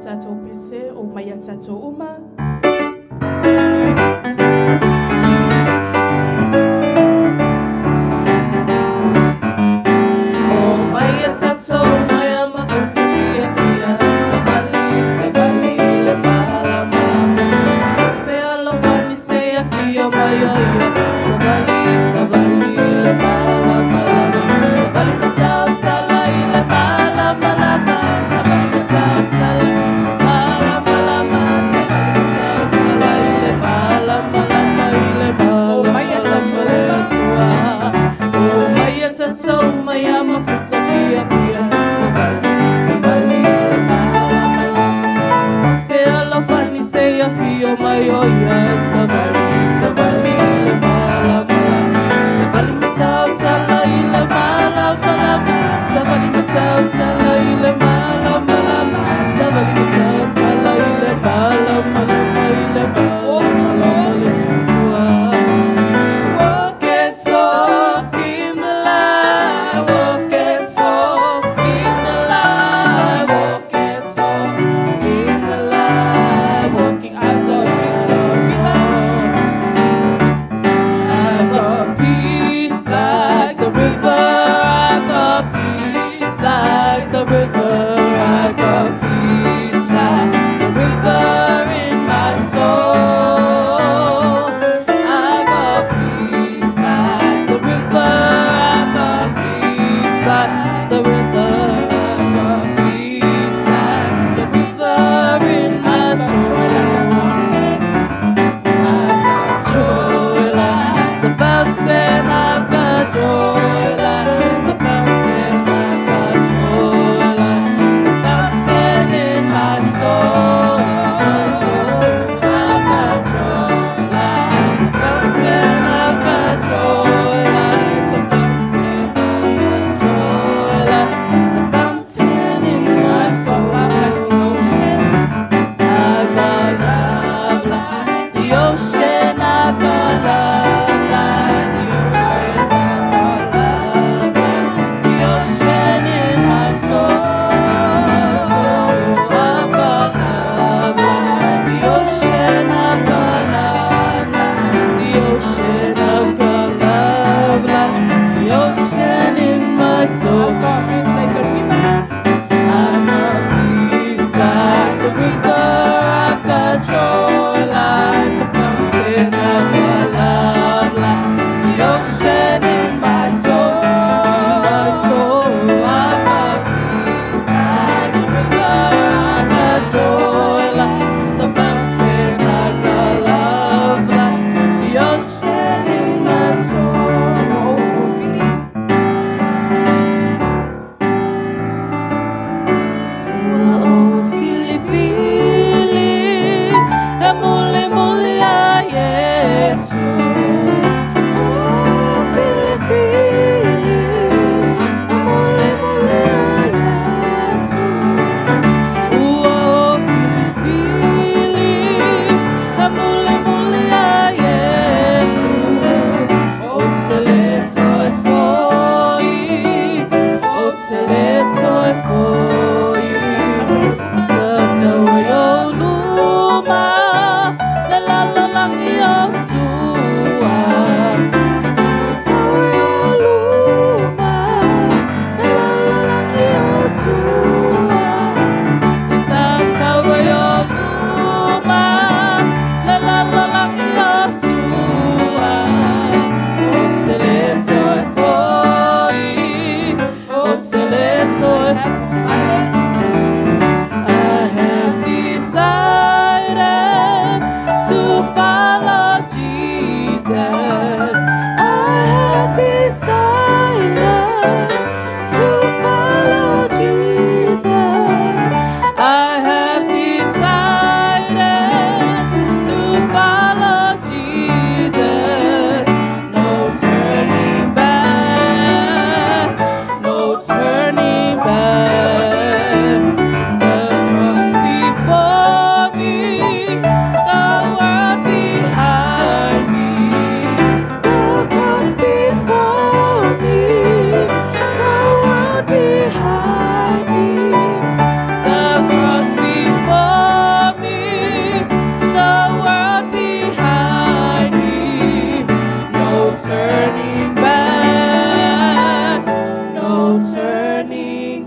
Tatou pese o mai a tatou uma.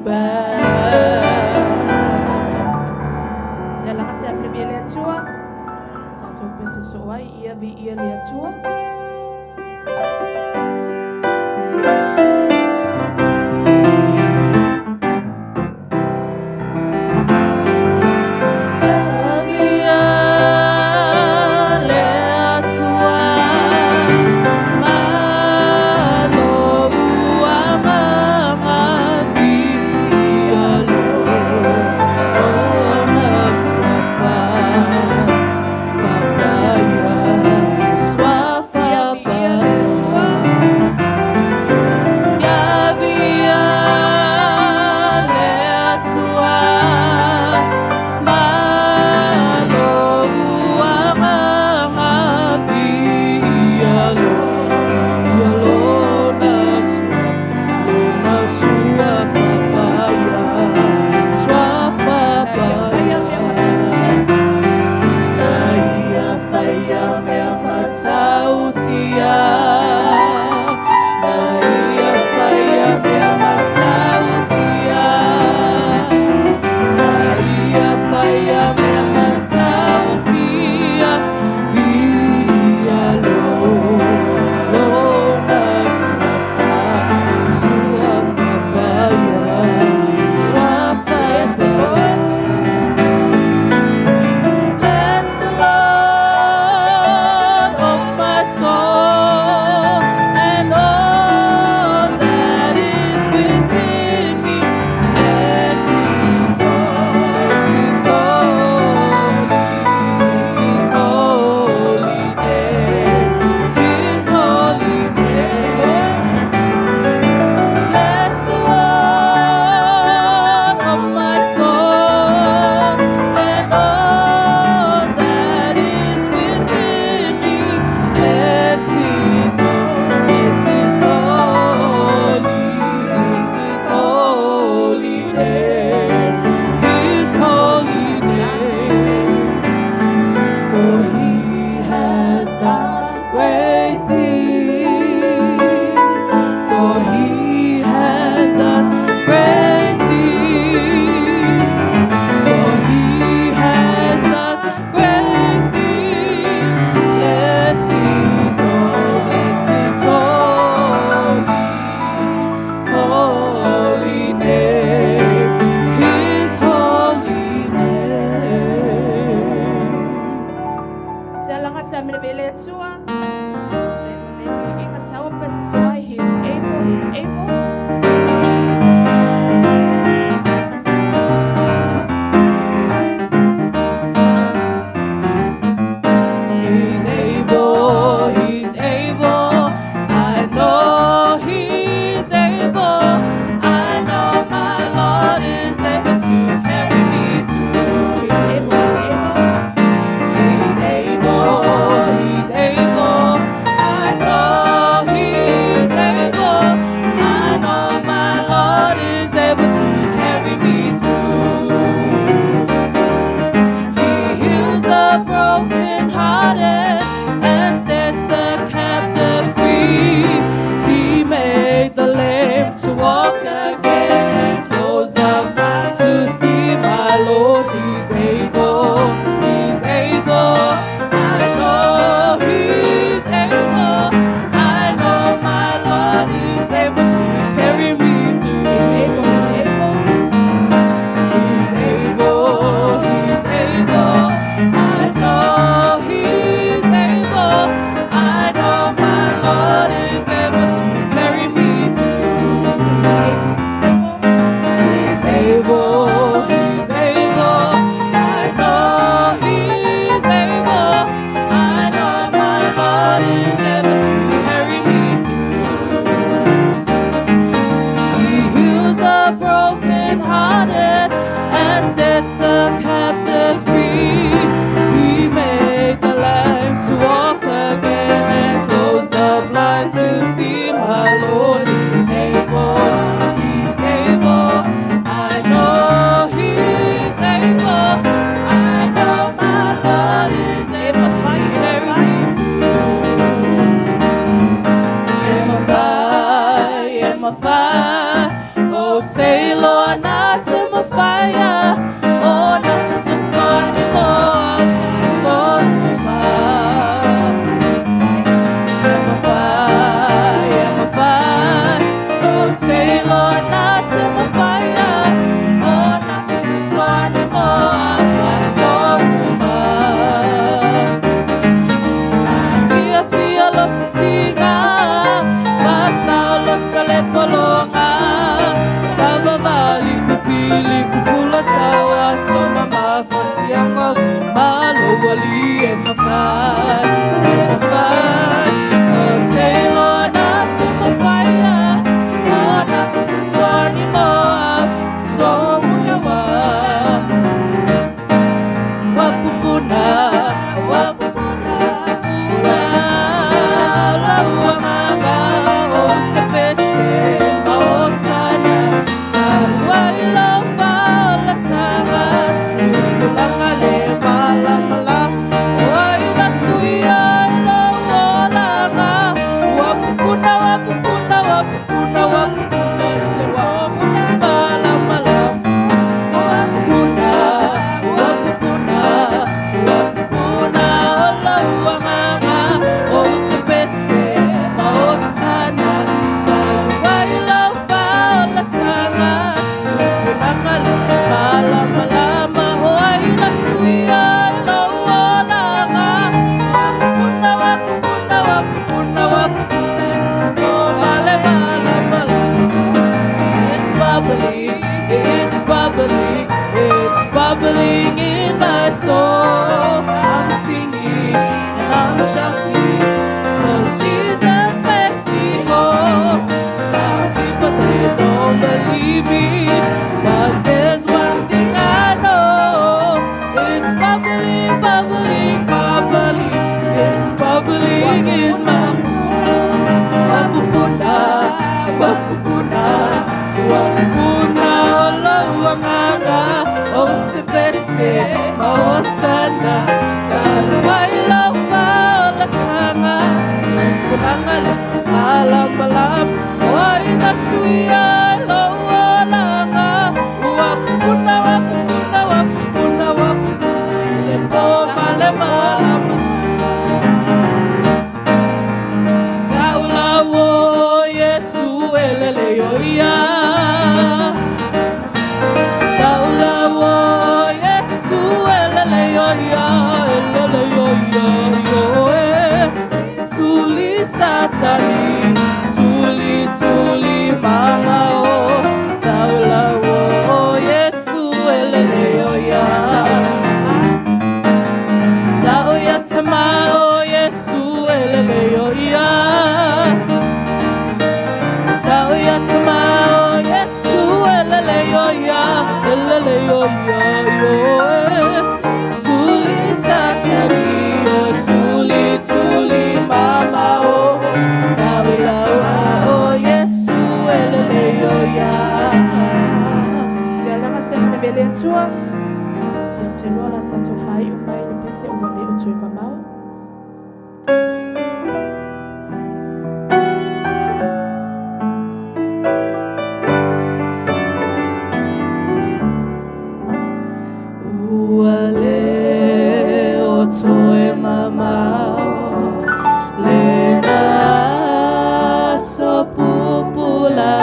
Back. Se alaga se amle le Atua. Tatou pese so ai ia vi ia le Atua. Lord, not to my fire. Oh, not so sorry more. So Oh, say, Lord, not to my fire. Oh, not so sorry more. So Fia fia lo tinga, Pasa lo tale polonga, Savavali pupili pupula tawa, Soma mafatianga, Malo wali e mafai, e mafai. Oh, say Lord, not to my fire, Oh, not so sorry more, So unawa. Wapupuna, wapupuna, lauanganga, otsepese, maosana, talwailofa, olatanga, tupulanga le malamala, wainasuia iloolanga, wapupuna, wapupuna, wapupuna, wapupuna, wapupuna, malamala. Wapupuna, wapupuna, wapupuna, olauanganga, otsepese, maosana, talwailofa, olatanga, tupulanga le malamalama, oainasuia iloolanga, wapupuna, wapupuna, wapupuna, wapupuna, oh, male, male, male. It's bubbling, it's bubbling, it's bubbling in my soul. I'm singing and I'm shouting, 'cause Jesus makes me whole. Some people they don't believe me, but there's one thing I know. It's bubbling, bubbling, bubbling, it's bubbling in my soul. Wapupuna, wapupuna, wapupuna, olauanganga, otsepese, maosana, talwailofa, olatanga, supulangale, alamalam, oinasuia, loolanga, wapupuna, wapupuna, wapupuna, wapupuna, ilepo, malemalam. Saulawo Yesu elele yoya. Saulawo Yesu elele yoya, elele yoya yo eh. Tuli satani, tuli tuli mama o. Saulawo Yesu elele yoya. Sao ya tama o Yesu elele yoya. Sao ya tama o Yesu elele yoya, elele yoya yo eh. Tuli satani o tuli tuli mama o. Sao ya o Yesu elele yoya. Se alaga se mana vele atua. Ia te loa la tatou faiu mai le pese ua le o toe mamao. Ua le o toe mamao lena aso pupula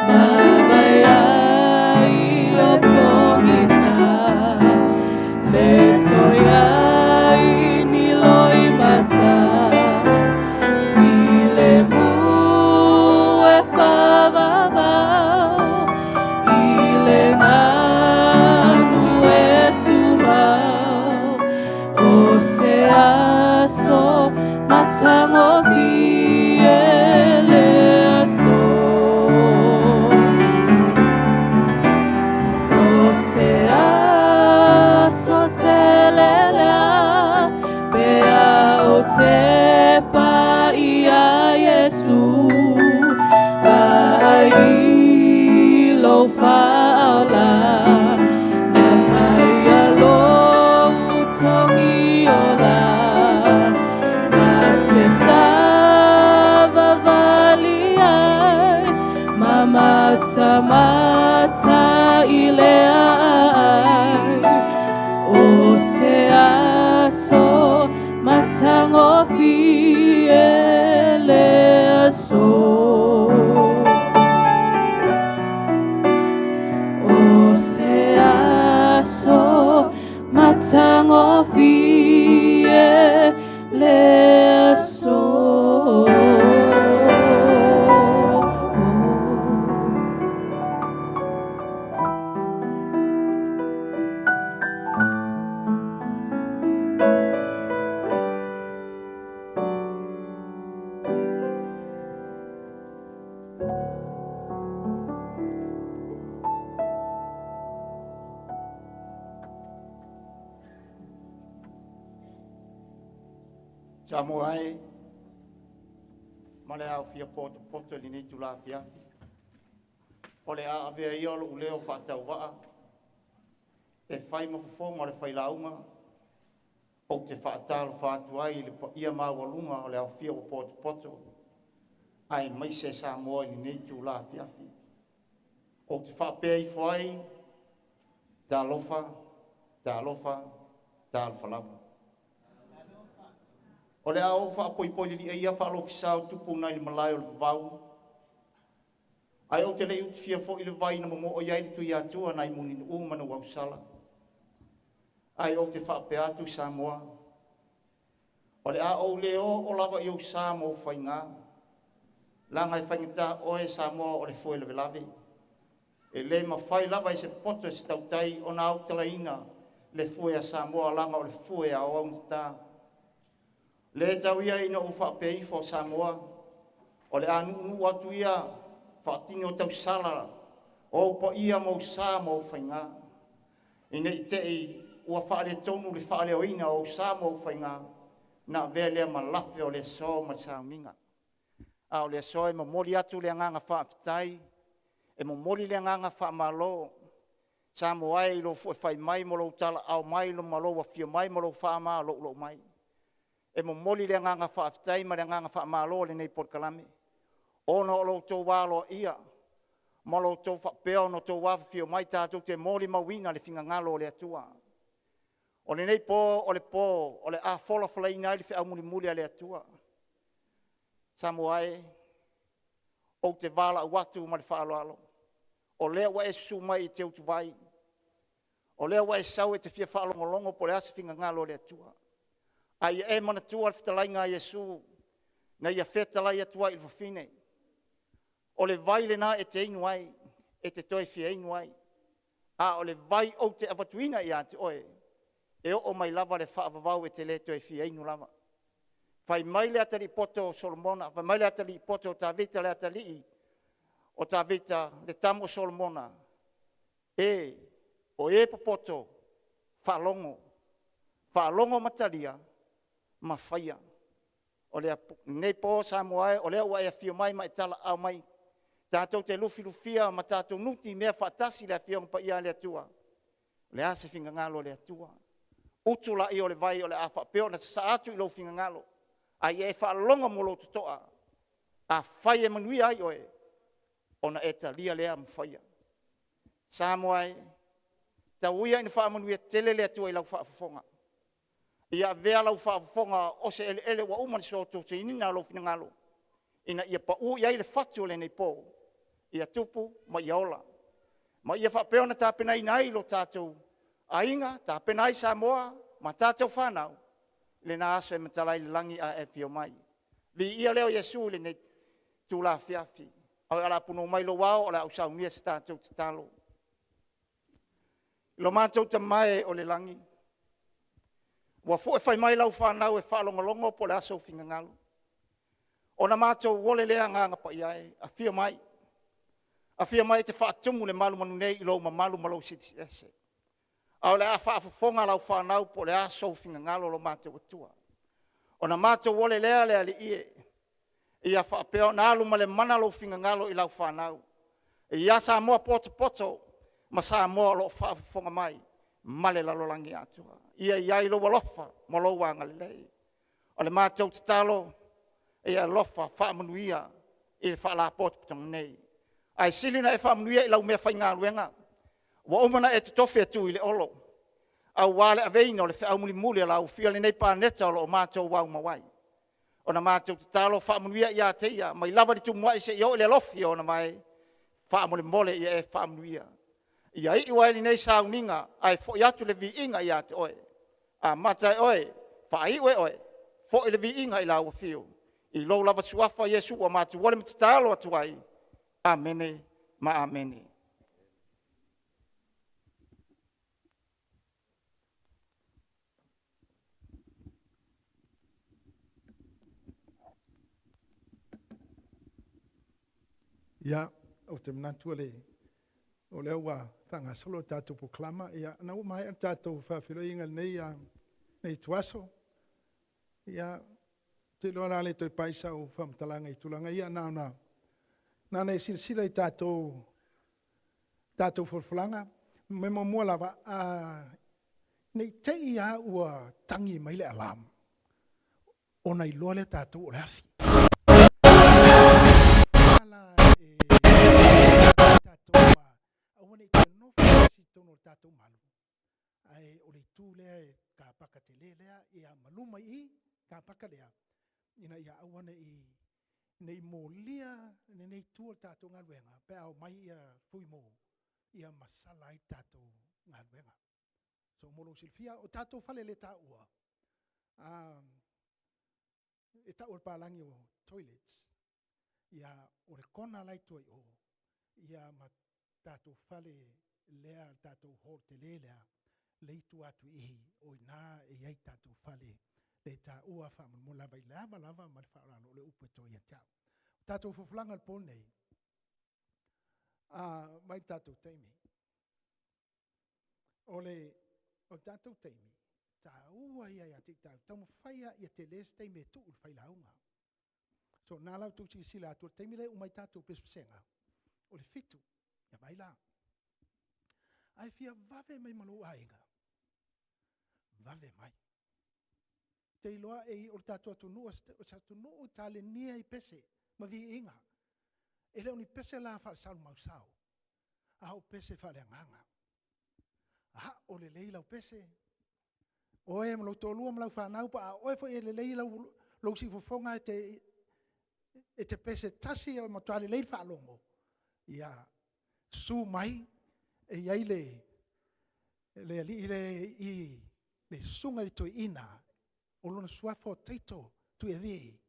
mavae ai o pogisa le toe ai ni loimata filemu e faavavao i le ganu e tumau o se aso matagofie le aso o se aso tele lea pe a ou tepa ia Iesu vaai i lou faaola na faia lou togiola na te savavali ai ma matamata. se aso matagofie le aso. O se aso matagofie le aso. Samoa e, ma le aofia potopoto i lenei itula afiafi, o le a avea ia o lou leo faatauvaa e fai ma fofoga o le failauga ou te faatalofa atu ai i le paia maualuga o le aofia ua potopoto aemaise Samoa i lenei itula afiafi. Ou te faapea ifo ai, talofa, talofa, talofa lava. O le a ou faapoipoi lilia ia faalofisa o tupu nai le malae o le vavau, ae ou te le i utufia foi le vai na momoo i ai le Tuiatua nai Mulinuu ma Nuuausala. Ae ou te faapea atu Samoa, o le a ou le oo lava i ou sa ma ou faiga, leaga e faigata oe Samoa o le foe lavelave. E le mafai lava e se poto e se tautai ona autalaina le foe a Samoa, leaga o le foe e aoaugata. Le tau ia ina ou faapea ifo Samoa, o le a nuunuu atu ia faatini o tausala o ou paia ma ou sa ma ou faiga, ina ne i te i ua faaletonu le faaleoina o ou sa ma ou faiga, ona avea lea ma lape o le aso ma le sauniga. A o le aso e momoli atu le agaga faafetai, e momoli le agaga faamalo Samoa e i lou foe fai mai ma lou talaaao mai ma lou afio mai ma lou faamaloulou mai. E momoli le agaga faafetai ma le agaga faamalo o lenei polokalame, ona o lo outou aloaia ma lo outou faapea ona outou afifio mai tatou te molimauina le finagalo o le Atua. O lenei po o le po o le a folafolaina ai le feau mulimuli a le Atua. Samoa e, ou te valaau atu ma le faaaloalo, o lea ua e susu mai e te utuvai, o lea ua e sau e te fia faalogologo po o le a se finagalo o le Atua. A ia e manatua le fetalaiga a Iesu na Ia fetalai atu ai i le fafine, “O le vai lena e te inu ai, e te toe fia inu ai, a o le vai ou te avatuina ia te oe, e oo mai lava i le faavavau, e te le toe fia inu lava.” Fai mai le atalii poto o Solomona, fai mai le atalii poto o Tavita, le atalii o Tavita le tama o Solomona, “E, o e popoto, faalogo, faalogo ma talia ma faia.” O lenei po Samoa e, o lea ua e afio mai ma e talaaao mai tatou te lufilufia ma tatou nutimea faatasi le Afioga Paia a le Atua. O le a se finagalo o le Atua? Utu laia o le vai o le a faapea ona sasaa atu i lou finagalo, a ia e faalogo ma lou totoa. Afai e manuia ai oe, ona e talia lea ma faia. Samoa e, tau ia ina faamanuia tele le Atua i lau faafofoga. Ia avea lau faafofoga o se eleele ua uma ona soatotoina lou finagalo ina ia pau i ai le fatu o lenei po, ia tupu ma ia ola, ma ia faapea ona tapenaina ai lo tatou aiga, tapena ai Samoa ma tatou fanau i lena aso e matala ai le lagi ae e afio mai. Viia lea o Iesu i lenei itula afiafi. Ae o le a punou mai lou ao o le a ou saunia se tatou tatalo. Lo matou Tama e o le lagi, ua foe fai mai lau fanau e faalogologo po o le a sou finagalo, ona matou ole lea Agaga Paia e, afio mai, afio mai e te faatumu le malumalu nei i lou mamalu ma lou Silisili Ese. Ae o le a faafofoga lau fanau po o le a sou finagalo lo matou Atua. Ona matou ole lea le Alii e, ia faapea ona alu ma le mana lou finagalo i lau fanau, ia Samoa potopoto ma Samoa o lo o faafofoga mai ma le lalolagi atoa. Ia i ai lou alofa ma lou agalelei. O le matou tatalo, ia e alofa faamanuia i le Faalapotopotoga nei, ae sili ona e faamanuia i lau meafaigaluega ua uma ona e totofi e tu i le olo. Auā le aveina o le feau mulimuli a le aufia o lenei paneta o lo o matou aumau ai. Ona matou tatalo faamanuia ia te ia, mai lava i le tumuai seia oo i le alofi o ona vae, faamolemole ia e faamanuia. Ia iu ai lenei sauniga ae foi atu le viiga ia te oe, amata e oe, faaiu e oe, foi le viiga i lau Afio. I lou lava Suafa Iesu ua matou momoli ma tatalo atu ai. Amene ma Amene. Ia, ou te manatu o lea ua faagasolo le tatou polokalama. Ia, o lena ua maea le tatou faafeiloaiga i lenei ituaso. Ia, ou te iloa o le a le toe pai sau faamatalaga i tulaga ia, na ona e silasila i tatou folafolaga. O le mea muamua lava, ne i te i lava ua tagi mai le alarm ona iloa lea e tatou o le afi. Aua ne i toe nofo se isi i totonu o le tatou malu, ae o le itu lea i le car paka tele lea, ia ma luma i i le car paka lea, ina ia aua ne i molia lenei itu o le tatou galuega pe a omai Fui Mu ma sala ai le tatou galuega. So, mo lou silafia, o tatou faleletaua, e tau e papalagi o toilets, ia o le corner la e i tua i o, ia ma tatou fale lea, le tatou hall tele lea e i tua atu i i, o i ina e i ai tatou faleletaua faamolemole lava i le ava lava ma le faaaloalo, o le upu e to ia te au. O tatou folafolaga i le po lenei, mai le tatou taimi. O le tatou taimi, taua ia ia te au, taumafai lava ia tele se taimi e tuu i le failauga. So o lena la ua outou silasila atu, o le taimi lea e uma ai tatou pesepesega, o le 7:00. Ia vaai la. A e fia vave mai ma lou aiga, vave mai. Ou te iloa o le tatou atunuu, o se atunuu e talenia i pese ma viiga. E le o ni pese la faale-salamausao, a o pese faaleagaga. A o lelei lau pese, oe ma lou toalua ma lau fanau, po o oe foi e lelei lou siufofoga e te pese tasi e matua lelei le faalogo, ia susu mai, e i ai le alii lea e i i, le susuga i le toeaina, o lona suafa o Taito Tuiavii.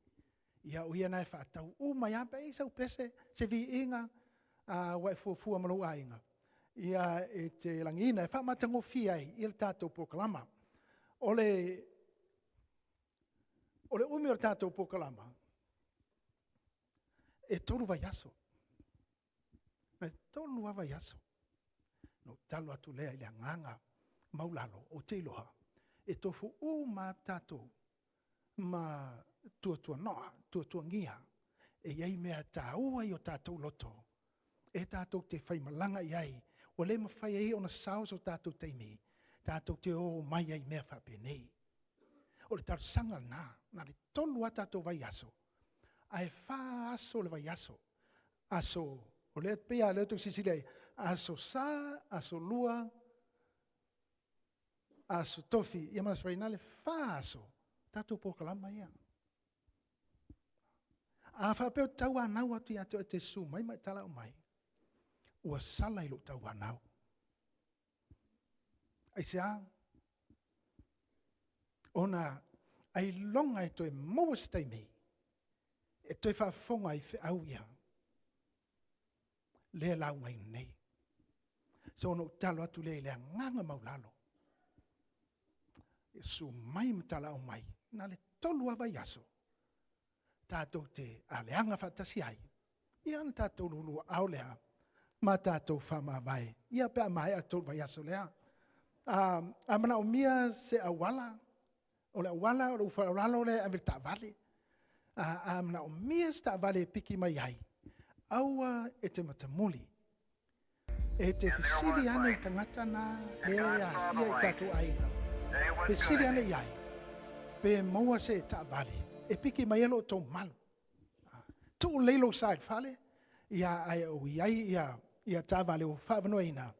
Ia o ia lena e faatau uma ai lava pe a i ai sau pese, se viiga ua e fuafua ma lou aiga, ia e te lagiina e faamatagofie ai le tatou polokalama. O le umi o le tatou polokalama, e 3 vaiaso. E 3 lava vaiaso, ona ou tatalo atu lea i le agaga maualalo, ou te iloa e tofu uma lava tatou ma tuatuanoa, tuatuagia e i ai mea taua i o tatou loto e tatou te faimalaga i ai, ua le mafai ai ona sao so tatou taimi tatou te o mai ai i mea faapenei. O le talosaga lena, na o le 3 lava tatou vaiaso, ae 4 aso o le vaiaso. O lea e pei lava outou te silasila i ai, Aso Sa, Aso Lua, Aso Tofi, ia ma le Aso Faraile, 4 aso tatou polokalama ia. A faapea ou te tauanau atu ia te oe e te susu mai ma e talaau mai, ua sala i lou tauanau. Aisea? Ona ailoga e toe maua se taimi e toe faafofoga ai i feau ia, lea e laugaina nei. So ona ou tatalo atu lea i le agaga maualalo, susu mai ma talaau mai, na o le 3 lava vaiaso, tatou te aleaga faatasi ai, ia ona tatou lulu aao lea ma tatou faamavae, ia pe a maea le 3 vaiaso lea. A manaomia se auala, o le auala o le ufala lea e ave i le taavale. A manaomia se taavale e piki mai ai, aua e te matamuli. E te fesili ane i tagata na lea e aafia i tatou aiga, fesili ane i ai pe maua se taavale e piki mai ai lo outou malu. Tuu lelei lou sa i le fale, ae o i ai taavale ua faaavanoaina.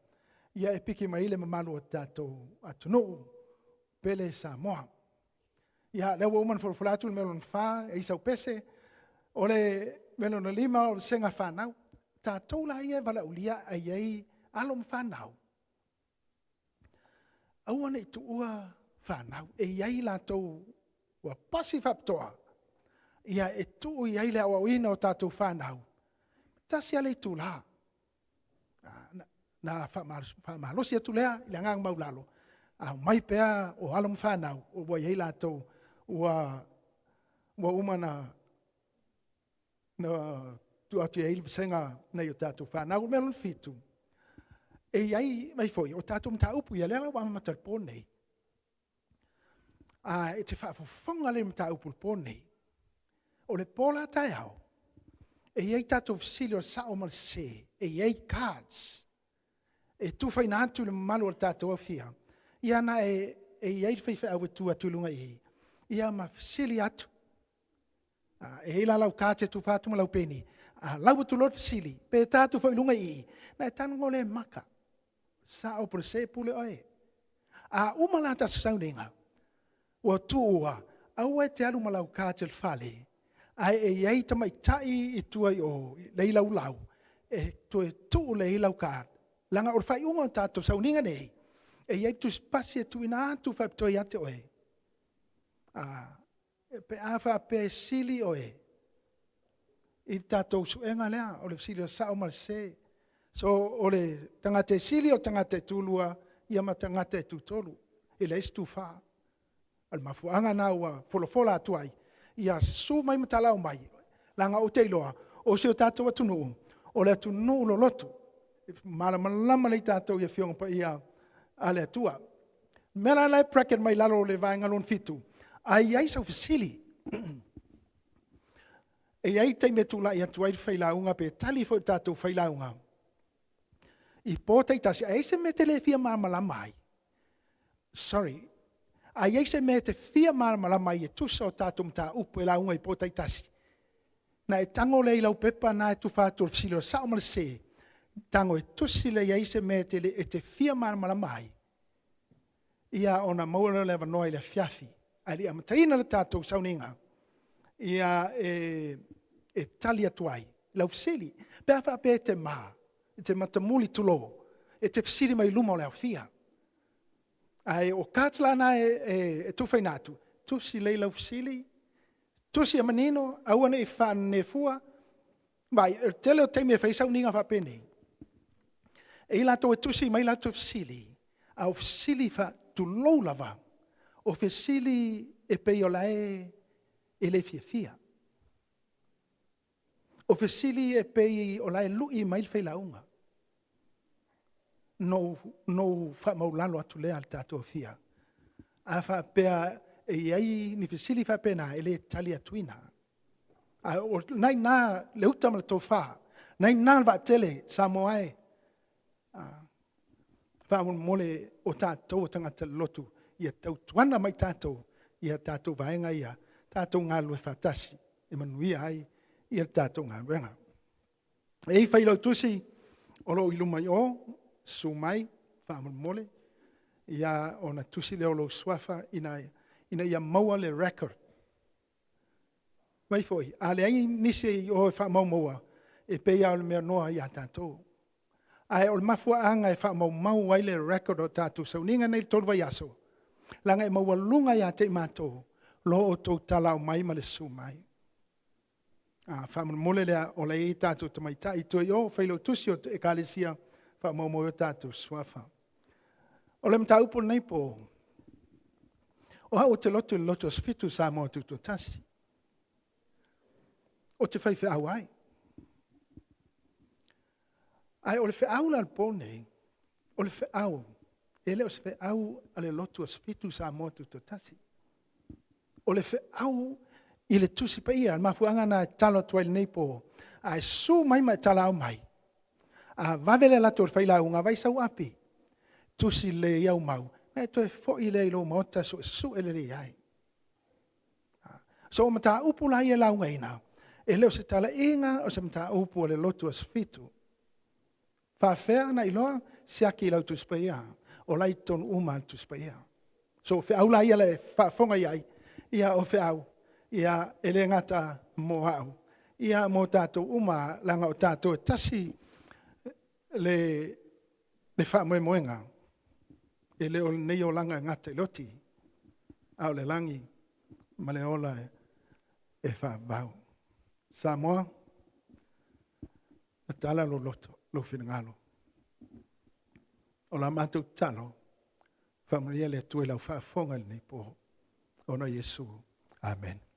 Ia e piki mai le mamalu o tatou atunuu pele Samoa. Ia lea ua uma ona folafola atu le mea lona fa, e i ai sau pese, o le mea lona lima o le vasega fanau. Tatou la ia e valaaulia ae i ai alo ma fanau, aua nei tuua fanau. E i ai latou ua pasi faapitoa ia e tuu i ai le aoaoina o tatou fanau, tasi a le itula. Na faamalosi atu lea i le agaga maualalo, a omai pea o alo ma fanau ua i ai latou ua uma ona tuu atu i ai le vasega a nai o tatou fanau. O le mea lona fitu, e i ai mai foi o tatou mataupu ia lea la ua amata i le po lenei. E te faafofoga lelei i le mataupu o le po lenei. O le po la taeao, e i ai tatou fesili o le sao ma le sese, e i ai cards e tufaina atu i le mamalu o le tatou aofia, ia na e i ai le faifeau e tu atu i luga i i, ma fesili atu. E i ai la lau card e te tufa atu ma lau peni, a lau atu loa le fesili, pe ta atu foi i luga i i, ona e tago lea e maka, sao pe sese pule oe. A uma la ta sauniga, ua tuua, aua e te alu ma lau card i le fale, ae e i ai tamaitai i tua i o, lei laulau, e toe tuu lelei ai lau card, leaga o le faaiuga o tatou sauniga nei, e i ai le tusipasi e tuuina atu faapitoa ia te oe, pe a faapea e sili oe i le tatou suega lea o le fesili o le sao ma le sese. So o le tagata e sili o le tagata e tulua, ia ma le tagata e tutolu, e leai se tufa. O le mafuaaga lena ua folafola atu ai, ia susu mai ma talao mai, leaga ou te iloa, o si o tatou atunuu, o le atunuu loloto, e malamalama lelei tatou i Afioga Paia a le Atua. O le mea la lea e bracket mai i lalo o le vaega lona 7, a i ai sau fesili, e i ai taimi e tulai atu ai le failauga pe tali foi i le tatou failauga i po taitasi, a i ai se mea e te le fia malamalama ai, sorry, a i ai se mea e te fia malamalama ai e tusa o tatou mataupu e lauga ai i po taitasi, ona e tago lea i lau pepa na e tufa atu o le fesili o le sao ma le sese, tago e tusi lelei ai se mea e te fia malamalama ai, ia ona maua lea o le avanoa i le afiafi ae le i amataina le tatou sauniga, ia e tali atu ai lau fesili. Pe a faapea e te ma, e te matamuli tulou, e te fesili mai i luma o le aofia. Ae o cards la na e tufaina atu, tusi lelei lau fesili, tusi ia manino aua nei faanenefua. Vaai o le tele o taimi e fai ai sauniga faapenei, e i ai latou e tusi mai latou fesili, a o fesili tulou lava, o fesili e pei o la e le fiafia. O fesili e pei o la e lui mai le failauga. Ona ou faamaualalo atu lea i le tatou aofia, a faapea e i ai ni fesili faapena, e le tali atuina. Ae o lena e i ina le uta ma le tofa, o lena e i ina le vaatele Samoa e, faamolemole o tatou o tagata lotu, ia tautuana ma i tatou ia tatou vaega ia, tatou galulue faatasi e manuia ai le tatou galuega. E i ai Failautusi o lo o i luma i o, susu mai faamolemole ona tusi lea o lou suafa ina ia maua le record. Vaai foi, a leai nisi i o e faamaumauina, e pei lava o le mea noa ia tatou. Ae o le mafuaaga e faamaumau ai le record o tatou sauniga nei i le 3 vaiaso, leaga e maualuga ia te i matou lo outou talao mai ma le susu mai. Faamolemole lea o la e i ai tatou tamaitai i tua i o o failautusi o ekalesia e faamaumau ai o tatou suafa. O le mataupu o lenei po, o au ou te lotu i le Lotu Aso Fitu o Samoa Tutoatasi. Ou te faifeau ai. Ae o le feau la i le po lenei, o le feau, e le o se feau a le lotu Aso Fitu Samoa Tutoatasi. O le feau i le Tusi Paia o le mafuaaga lena e tatalo atu ai i lenei po, a e susu mai ma e talao mai, a vave le alu atu o le failauga, vaai sau api, tusi lelei ai au mau, ona e toe foi lea i lou maota e suesue lelei ai. So o mataupu la ia e laugaina, e le o se talaiga o se mataupu a le lotu Aso Fitu. E faafefea ona iloa? Siaki i lau Tusi Paia, o la e i totonu uma lava le Tusi Paia. So o feau la ia e faafofoga i ai, ia o feau, ia e le gata mo au, ia mo tatou uma lava, leaga o tatou e tasi le faamoemoega. E le o lenei olaga e gata i le oti, a o le lagi ma le ola e faavavau. Samoa, tatala lou loto, lou finagalo. O la matou tatalo, faamanuia le Atua i lau faafofoga i lenei po, ona o Iesu. Amene.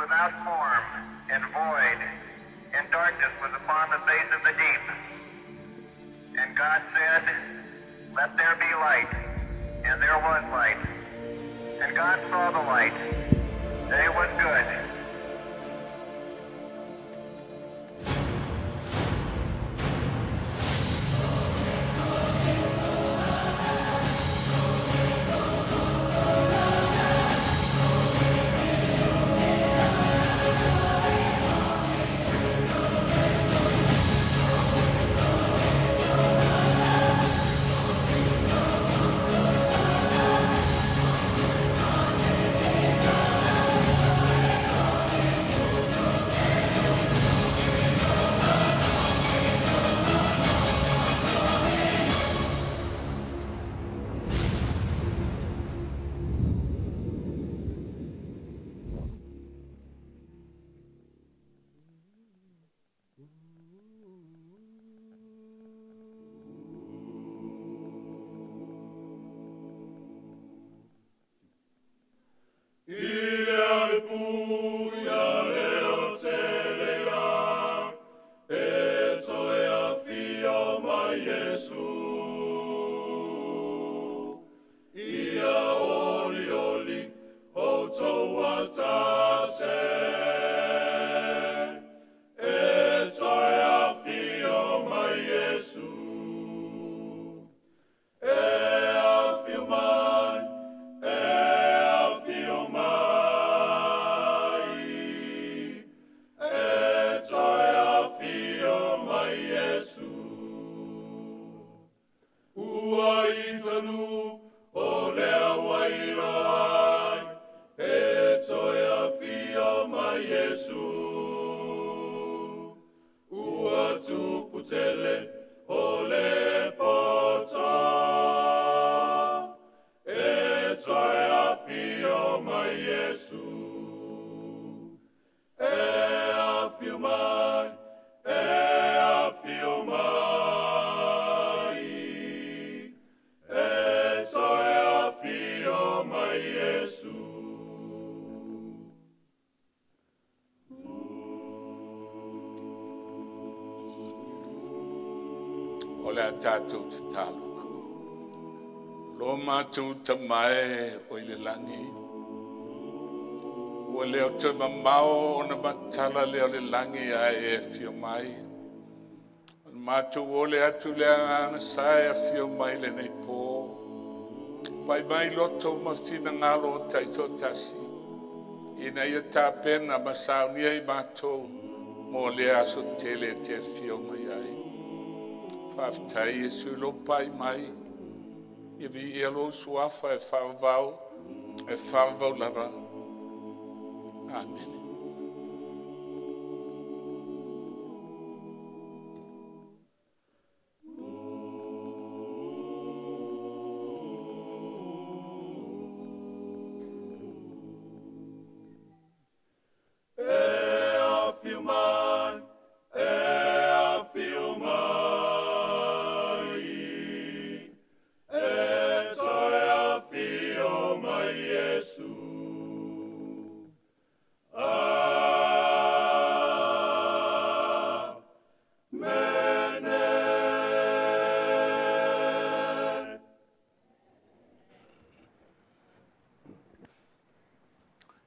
without form and void, and darkness was upon the face of the deep. And God said, Let there be light. And there was light. And God saw the light, that it was good. O le a tatou tatalo. Lo matou Tama e o i le lagi, ua le o toe mamao ona matala lea o le lagi ae e afio mai. O le matou ole atu le agaga sa e afio mai lenei po. Pai mai loto ma finagalo o taitoatasi, ina ia tapena ma saunia i matou mo lea aso tele e te afio mai ai. Faafetai Iesu i lou pai mai, ia viia lou suafa e faavavau, e faavavau lava. Amene.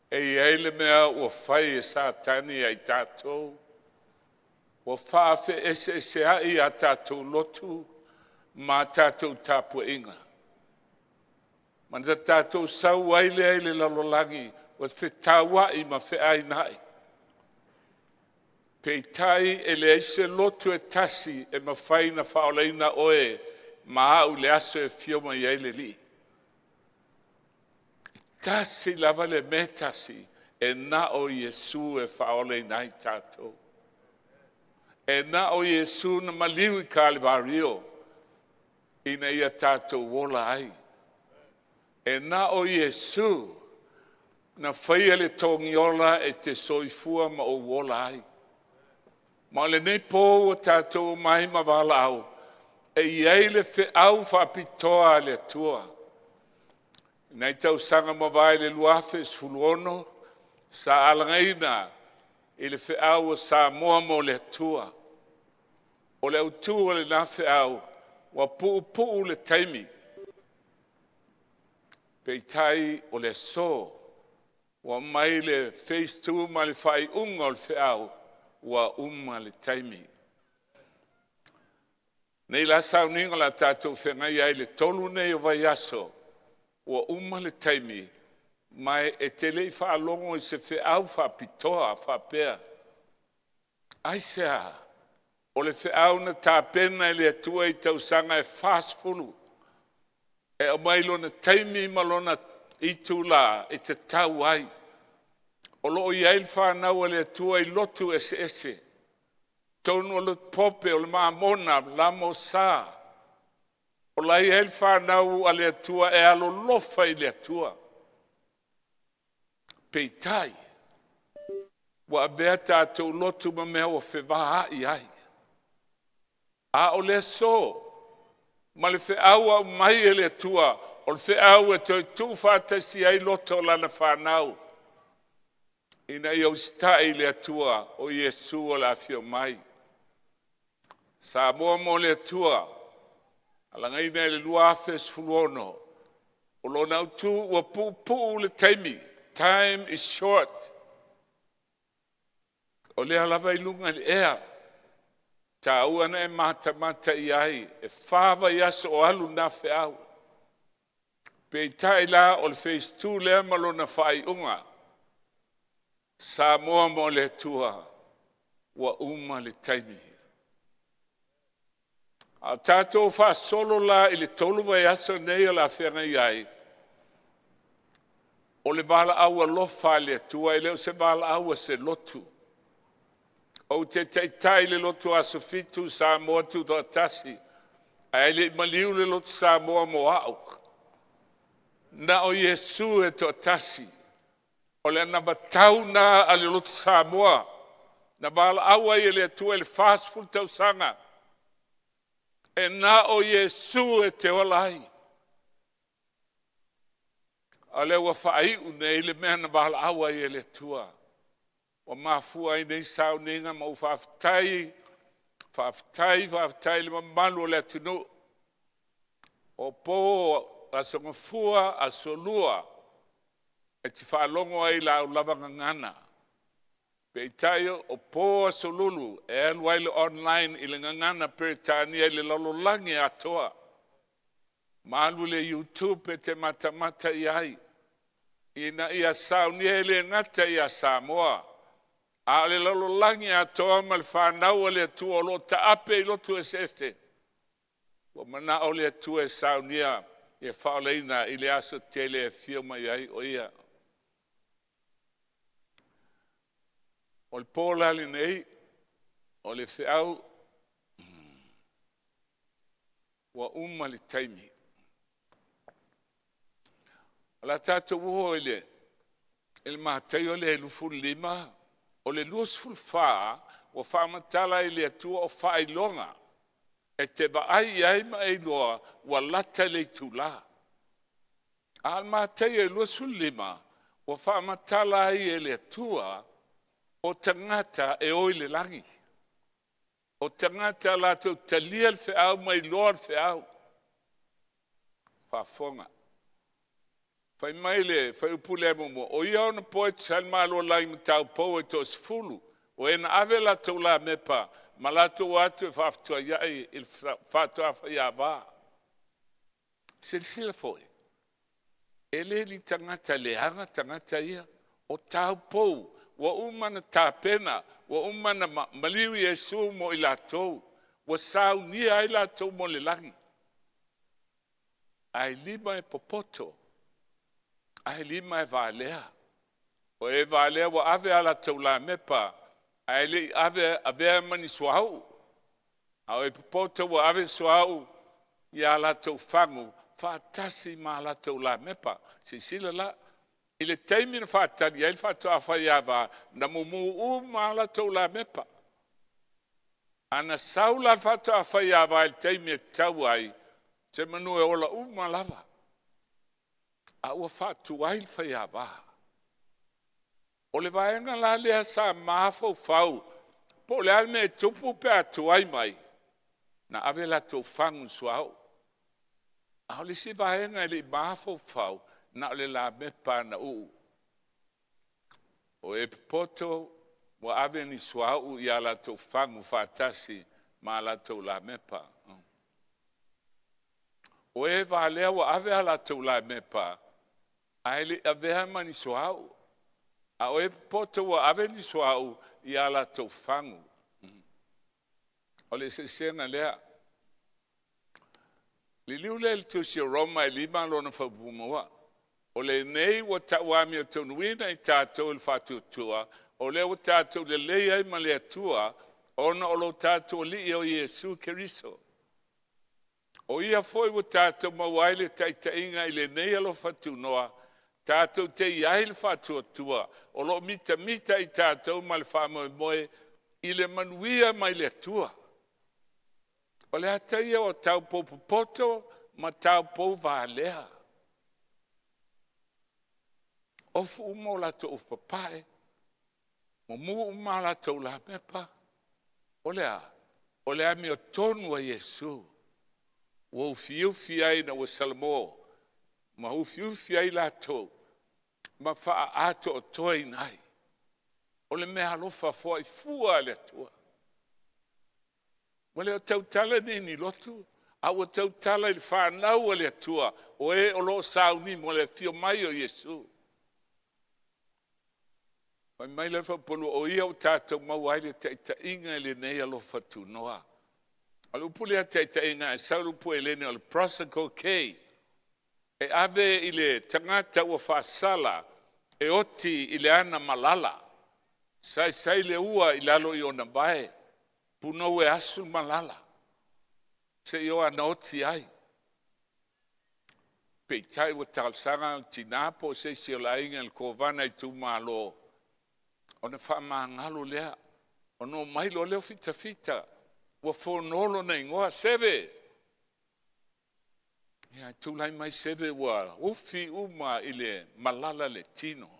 E i ai le mea ua fai e Satani ia i tatou, ua faafeeseeseai a tatou lotu ma a tatou tapuaiga, ma na tatou sau ai lea i le lalolagi ua fetauai ma feainai. Peitai e leai se lotu e tasi e mafai ona faaolaina oe ma au i le aso e afio mai ai le Alii. E tasi lava le mea e tasi, e na o Iesu e faaolaina ai tatou. E na o Iesu na maliu i Kalivario ina ia tatou ola ai. E na o Iesu na faia le togiola e te soifua ma ou ola ai. Ma o lenei po ua tatou omai ma valaau, e i ai le feau faapitoa a le Atua. I nai tausaga ua mavae i le 2016, Sa alagaina i le feau o Samoa mo le Atua. O le autu o lena feau, ua puupuu le taimi. Peitai o le aso, ua aumai le phase 2 ma le faaiuga o le feau, ua uma le taimi. Nei la sauniga o le a tatou feagai ai i le 3 nei o vaiaso, ua uma le taimi, ma e te le i faalogo i se feau faapitoa faapea. Aisea? O le feau na tapena e le Atua i tausaga e 40 e aumai lona taimi ma lona itula e tatau ai. O lo o i ai le fanau a le Atua i lotu eseese, totonu o le Pope, o le Mamona, La Mosa, o la e i ai le fanau a le Atua e alolofa i le Atua. Peitai, ua avea tatou lotu ma mea ua fevaai ai. A o le aso ma le feau ua aumai e le Atua, o le feau e toe tuufaatasi ai loto o lana fanau ina ia usitai i le Atua o Iesu o le a afio mai. Samoa mo le Atua, alagaina i le 2016, o lona autu ua puupuu le taimi, time is short. O lea lava e i luga i le ea, e taua ona e matamata i ai, e 4 vaiaso o alu lena feau. Peitai la o le phase 2 lea ma lona faaiuga. Samoa mo le Atua, ua uma le taimi. A o tatou faasolo la i le 3 vaiaso nei o le a feagai ai, o le valaau alofa a le Atua, e le o se valaau a se lotu. Ou te taitai i le lotu Aso Fitu Samoa Tutoatasi, ae le i maliu le lotu Samoa mo au. Na o Iesu e toatasi. O le anavatau lena a le lotu Samoa na valaau ai e le Atua i le 40 tausaga, e na o Iesu e te ola ai. A o lea ua faaiu nei le mea na valaau ai e le Atua. Ua mafua ai nei sauniga ma ua faafetai, faafetai, faafetai i le mamalu o le atunuu. O po, Aso Gafua, Aso Lua, e te faalogo ai i lau lava gagana. Peitai o po Aso Lulu e alu ai le online i le gagana Peretania i le lalolagi atoa. Ma alu le YouTube e te matamata i ai ina ia saunia e le gata ia Samoa, a o le lalolagi atoa ma le fanau a le Atua o lo o taape i lotu eseese. Ua manao le Atua e saunia ia faaolaina i le aso tele e afio mai ai o Ia. O le po la lenei, o le feau ua uma le taimi. O le a tatou oo i le Mataio lea 25, o le 24 ua faamatala ai e le Atua o faailoga e te vaai i ai ma e iloa ua lata le itula. A o le Mataio 25, ua faamatala ai e le Atua o tagata e o i le lagi. O tagata latou te talia le feau ma iloa le feau. Faafofoga. Fai mai le fuaiupu lea muamua, o ia onapo e tusa ai le Malo o le lagi ma taupou e toasefulu, o e na ave a latou lamepa ma latou o atu e faafetuaiai i le faatoa faiava. Silasila foi, e le ni tagata leaga tagata ia, o taupou ua uma ona tapena, ua uma ona maliu Iesu mo i latou, ua saunia ai latou mo le lagi. Ae 5 e popoto, ae 5 e valea. O e valea ua ave a latou lamepa ae le i avea ma ni suauu. A o e popoto ua ave suauu ia latou fagu faatasi ma latou lamepa. Silasila la, i le taimi na faatali ai le faatoa faiava, na mumu uma lava latou lamepa. A na sau la le faatoa faiava i le taimi e tatau ai, semeamanu e ola uma lava. A ua faatuai le faiava. O le vaega la lea sa mafaufau po o le a le mea e tupu pe a tuai mai, na ave latou fagu i le suauu. A o le isi vaega e le i mafaufau, na o le lamepa na uu. O e popoto ua ave ni suauu ia latou fagu faatasi ma latou lamepa. O e valea ua ave a latou lamepa ae le i avea ma ni suauu. A o e popoto ua ave ni suauu ia latou fagu. O le eseesega lea. Liliu lea i le tusi o Roma e 5 lona faaupuga muamua. O lenei ua tauamiotonuina i tatou e le faatuatua, o lea ua tatou lelei ai ma le Atua, ona o lo tatou Alii o Iesu Keriso. O ia foi ua tatou maua ai le taitaiga i lenei alofa tunoa, tatou te i ai le faatuatua, o lo o mitamita i tatou ma le faamoemoe i le manuia mai le Atua. O le ata ia o taupou popoto ma taupou valea. Ofu uma o latou ofu papae, mumu uma a latou lamepa. O le a? O le amiotonu a Iesu ua ufiufi ai ina ua salamo ma ufiufi ai latou ma faaatoatoaina ai. O le meaalofa foai fua a le Atua. Ua le o tautala nei i ni lotu, a ua tautala i le fanau a le Atua, o e o lo o sauni mo le afio mai o Iesu. Fai mai le faupua, o ia ua tatou maua ai le taitaiga i lenei alofa tunoa. O le upu lea taitaiga e sau le upu Helene o le prosokoke, e ave i le tagata ua faasala e oti i le ana malala, saisai le ua i lalo i ona vae, punou e asu le malala seia oo ina oti ai. Peitai ua talosaga le tina po o se isi o le aiga i le Kovana itumalo, ona faamagalo lea, ona omai loa lea o fitafita ua fono lona igoa, Seve. Ia, tulai mai Seve ua ufi uma i le malala le tino.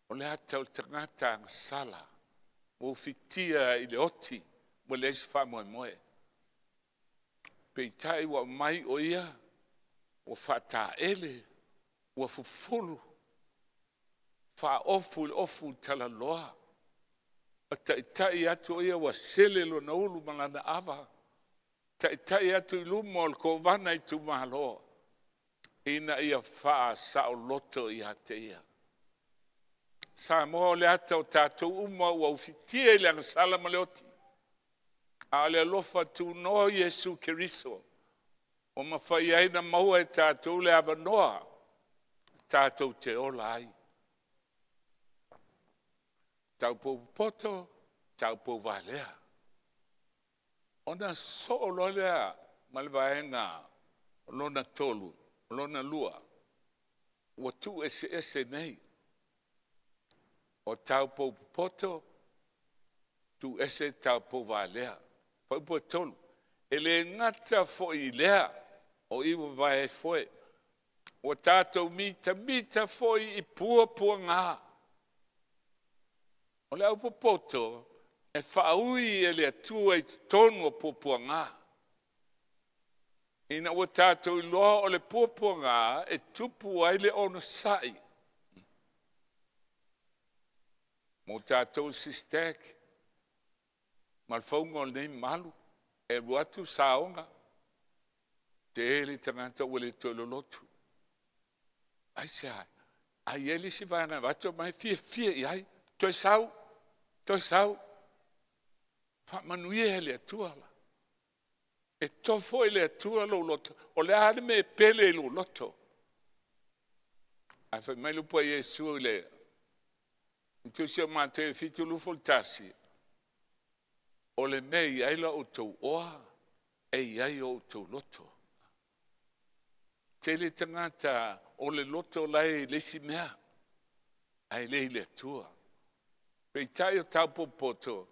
O le ata o le tagata agasala ua ufitia i le oti ua leai se faamoemoe. Peitai ua aumai o ia ua faataele, ua fufulu, faaofu i le ofu talaloa, ma taitai atu o ia ua sele lona ulu ma lana ava, taitai atu i luma o le Kovana itumalo ina ia faasaoloto ia te ia. Samoa o le ata o tatou uma ua ufitia i le agasala ma le oti, a o le alofa tunoa o Iesu Keriso ua mafai ai ona maua e tatou le avanoa tatou te ola ai. Taupou popoto, taupou valea. Ona sosoo loa lea ma le vaega lona tolu, lona lua, ua tuueseese nei. O taupou popoto, tuu ese taupou valea. Fuaiupu 3. E le gata foi i lea, o i ua mavae ai foe, ua tatou mitamita foi i puapuaga. O le aupopoto, e faaui e le Atua i totonu o puapuaga. Ina ua tatou iloa o le puapuaga e tupu ai le onosai. Mo tatou le SISTEC ma le fauga o lenei malu, e alu atu saoga, tele tagata ua le toe lolotu. Aisea? Ae i ai le isi vaega e avatu aumai e fiafia i ai, toe sau, toe sau. Faamanuia e le Atua. E tofo e le Atua lou loto, o le a le mea e pele i lou loto. Ae fai mai le upu a Iesu i le Tusi o Mateo 7:21, o le mea e i ai la outou oa, e i ai o outou loto. Tele tagata o le loto la e i le isi mea, ae le i le Atua. Peitai o taupou popoto,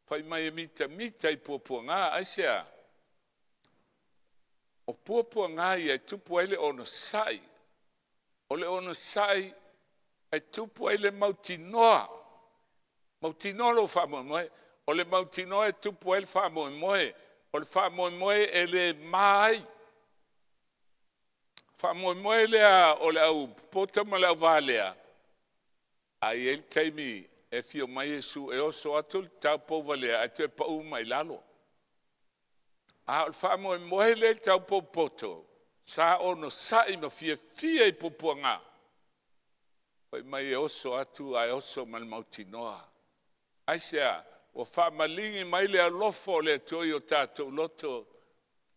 fai mai e mitamita i puapuaga. Aisea? O puapuaga ia e tupu ai le onosai. O le onosai E tupu ai le mautinoa, mautinoa lou faamoemoe. O le mautinoa e tupu ai le faamoemoe. O le faamoemoe e le ma ai. Faamoemoe lea o le au popota ma le au valea, a i ai le taimi e afio mai Iesu e oso atu le taupouvalea ae toe pau mai i lalo. A o le faamoemoe lea i le taupou poto, sa onosai ma fiafia i puapuaga, fai mai e oso atu ae oso ma le mautinoa. Aisea? Ua faamaligi mai le alofa o le Atua i o tatou loto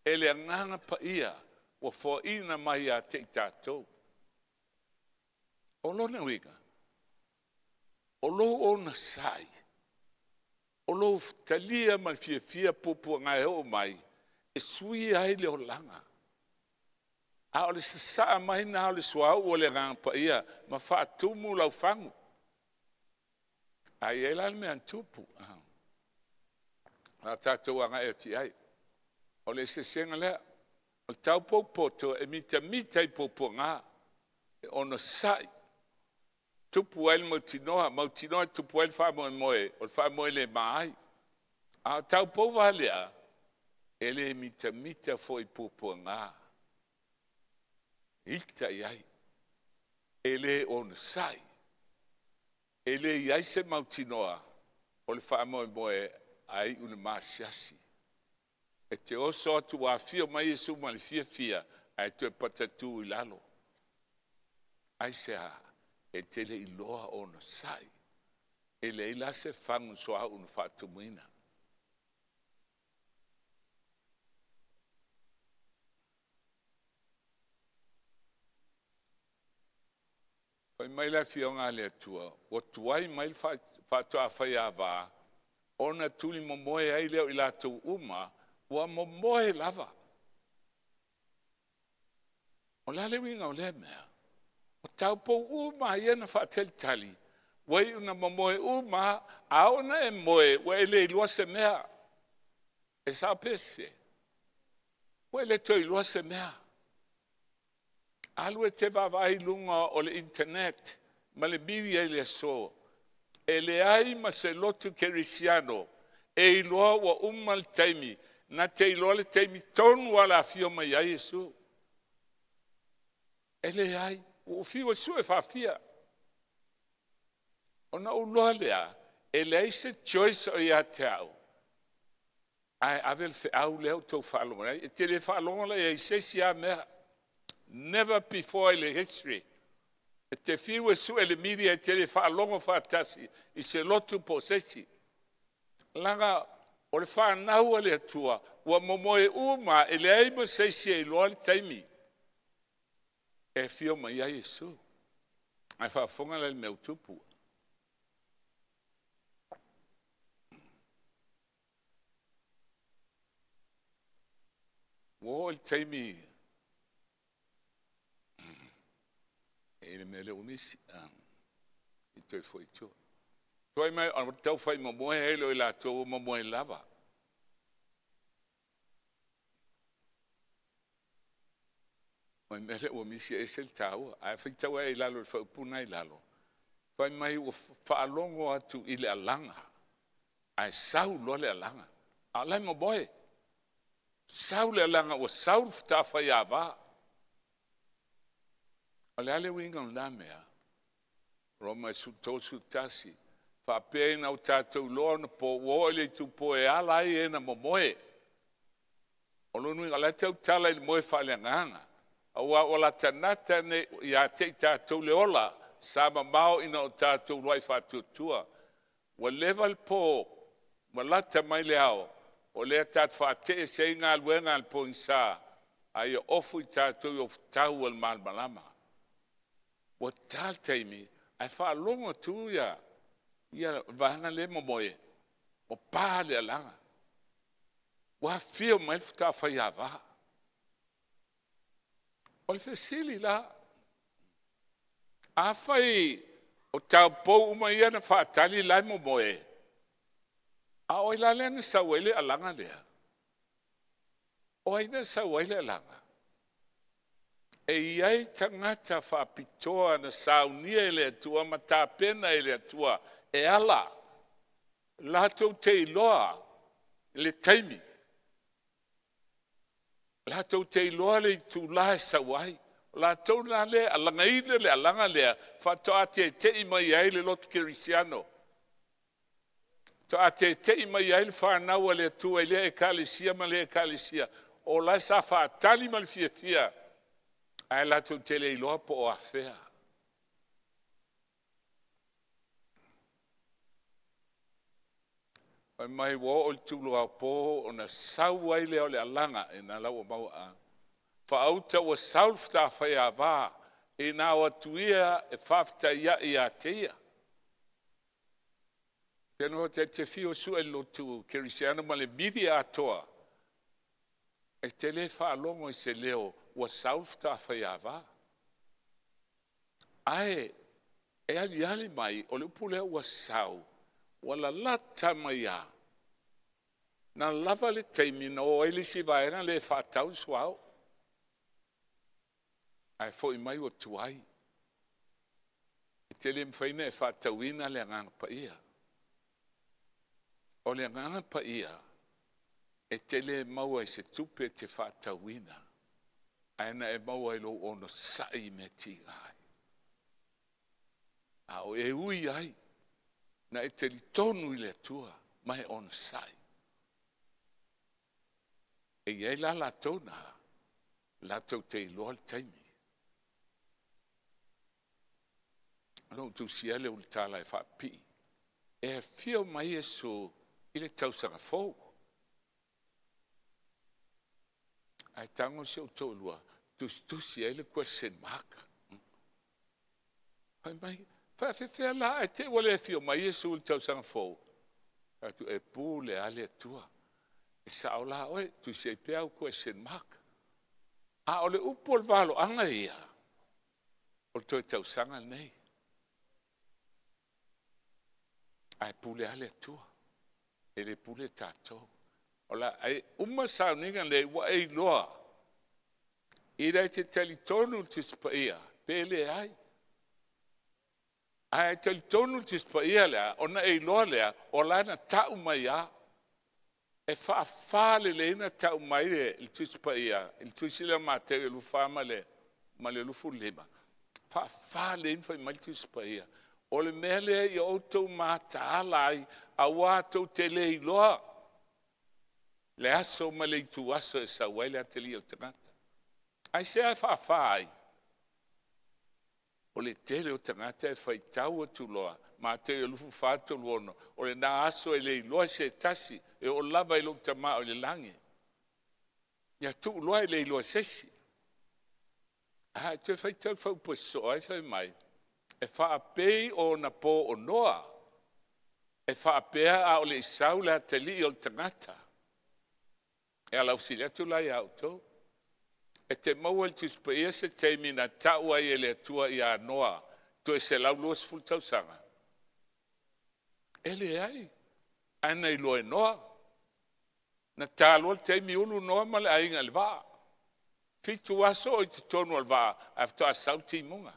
e le Agaga Paia ua foaina mai ia te i tatou. O lona uiga, o lou onosai, o lou talia ma le fiafia puapuaga e oo mai, e suia ai le olaga. A o le sasaa mai lena o le suauu o le Agaga Paia ma faatumu lau fagu. A i ai la le mea na tupu, a tatou agai atu i ai. O le eseesega lea. O le taupou poto e mitamita i puapuaga, e onosai, tupu ai le mautinoa, mautinoa e tupu ai le faamoemoe, o le faamoemoe e le ma ai. A o taupou valea, e le mitamita foi i puapuaga, e ita i ai, e le onosai, e le i ai se mautinoa o le faamoemoe ae iu i le maasiasi. E te oso atu ua afio mai Iesu ma le fiafia ae toe patatu i lalo. Aisea? E te le i iloa onosai. E leai la se fagu suauu na faatumuina. Fai mai le afioga a le Atua, ua tuai mai le faatoa faiava, ona tulimomoe ai lea o i latou uma ua momoe lava. O le a le uiga o lea mea? O taupou uma lava ia na faatalitali, ua iu ina momoe uma lava. A oo ina e moe, ua e le iloa se mea. E sao pe sese? Ua e le toe iloa se mea. Alu e te vaavaai i luga o le internet ma le media i le aso, e leai ma se lotu kerisiano e iloa ua uma le taimi, na te iloa le taimi tonu lava o le a afio mai ai Iesu. E leai, ua ou fiu e sue faafia. Ona ou iloa lea, e leai se choice o ia te au, ae ave le feau lea ua outou faalogo ai. E te le faalogo la i ai i se isi lava mea. Never before in the history. E te fiu e sue le media e te le faalogo faatasi i se lotu po o se isi. Leaga o le fanau a le Atua ua momoe uma, e leai ma se isi e iloa le taimi e afio mai ai Iesu. Ae faafofoga la i le mea ua tupu. Ua oo i le taimi e i ai le mea lea ua misi, i toe foi i tua. Tuai mai tau fai momoe ai loa i latou ua momoe lava. O le mea lea ua misi e ese le taua. Ae faitau ane i lalo i le faaupuga lena e i lalo, fai mai ua faalogo atu i le alaga, ae sau loa le alaga, a o la e momoe. Sau le alaga ua sau le faatoa faiava. O le a le uiga o lena mea? Roma 13:11, faapea ina o tatou iloa anapo ua oo i le itupo e ala ai e na momoe. O lona uiga o la e tautala i le moe faaleagaga. Aua ua latalata ia te i tatou le ola, sa mamao ina o tatou uluai faatuatua. Ua leva le po, ua lata mai le ao, o lea tatou te faate'e ese ai galuega a le pogisa, a ia ofu i tatou i ofutau o le malamalama. Ua ta le taimi ae faalogo atu ia le vaega lea e momoe, ua pa le alaga, ua afio mai le faatoa faiava. O le fesili la, afai o taupou uma ia na faatali la e momoe, a o ai la lea na sau ai le alaga lea? O ai na sau ai le alaga? E i ai tagata faapitoa na saunia e le Atua ma tapena e le Atua e ala latou te iloa le taimi, latou te iloa le itula e sau ai. O latou la lea e alagaina le alaga lea faatoa tete'i mai ai le lotu kerisiano, faatoa tete'i mai ai le fanau a le Atua i lea ekalesia ma lea ekalesia, o la e sa faatali ma le fiafia, ae latou te le iloa po o afea. Fai mai ua oo i le tuluaopo ona sau ai lea o le alaga, ina la ua maua a. Faauta ua sau le tafaiava, ina o atu ia e faafetaiai ia te ia. E te fiu e sue i le lotu kerisiano ma le media atoa, e te le faalogo i se leo ua sau le tafaiava. Ae e aliali mai, o le upu lea ua sau, ua lalata mai lava, na lava le taimi na o ai le isi vaega lea e faatau le suauu, ae foi mai ua tuai. E te le mafai ona e faatauina le Agaga Paia. O le Agaga Paia, e te le maua i se tupe e te faatauina, ae na e maua i lou onosai i mea tiga ai. A o e ui ai na e talitonu i le Atua ma e onosai. E i ai la latou na, latou te iloa le taimi. Ona ou tusia lea o le tala e faapipii. E afio mai Iesu i le tausaga fou. Ae tago si ou toalua tusitusi ai le question mark. Fai mai, e faapefea la ae te i ua le afio mai Iesu i le tausaga fou? Ou fai atu, e pule lava le Atua. E sao la oe, tusi ai pea au question mark. A o le upu o le valoaga ia, o le toe tausaga lenei. Ae pule lava le Atua, e le pule tatou. O le a uma le sauniga lenei ua e iloa, ina e te talitonu i le Tusi Paia pe leai. Ae talitonu le Tusi Paia lea, ona e iloa lea, o la na tau mai lava. E faafa lelei ona tau mai le Tusi Paia i le tusi lea o Mateo 24 ma le 25, faafa lelei ona fai mai le Tusi Paia, o le mea lea ia outou mataala ai, aua tou te le iloa le aso ma le ituaso e sau ai le Atalii o le tagata. Aisea e faafa ai? O le tele o tagata e faitau atu loa Mateo 24, 36, o lena aso e le iloa e se tasi, e oo lava i lou Tama o i le lagi. Ia tuu loa e le iloa e se isi. Ae toe faitau le faaupu e sosoo ai fai mai, e faapei o ona po o Noa, e faapea a o le i sau le atalii o le tagata. E alaufesili atu la ia outou, e te maua i le Tusi Paia se taimi na tau ai e le Atua ia Noa toe 120 tausaga? E leai, ae na iloa e Noa. Na ta loa le taimi ulu Noa ma le aiga i le vaa. Fitu aso o i totonu o le vaa ae faatoa sau timuga.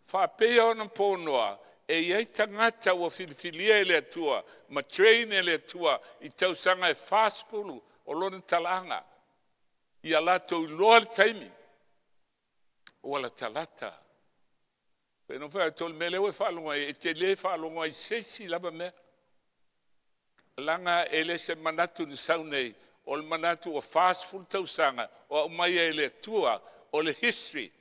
Faapei ona po Noa, e i ai tagata ua filifilia e le Atua ma train e le Atua i tausaga e 40 o lona talaaga, ia latou iloa le taimi ua latalata. Pei ona ou fai atu, o le mea lea ua e faalogo ai, e te le faalogo ai i se isi lava mea. Leaga e le se manatu na sau nei, o le manatu ua 40 tausaga o aumaia e le Atua, o le history.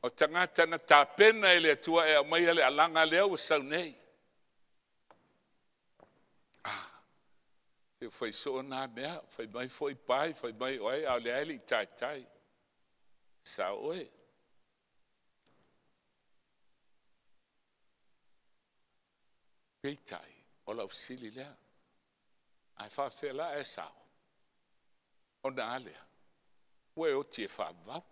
O tagata na tapena e le Atua e aumaia le alaga lea ua sau nei. Ah, se fai soo na mea, fai mai foi pai, fai mai oai, a o lea e le i taitai. Sao oe. Peitai, o lau fesili lea, ae faafefea la ae sao? Ona a lea? Ua e oti e faavavau.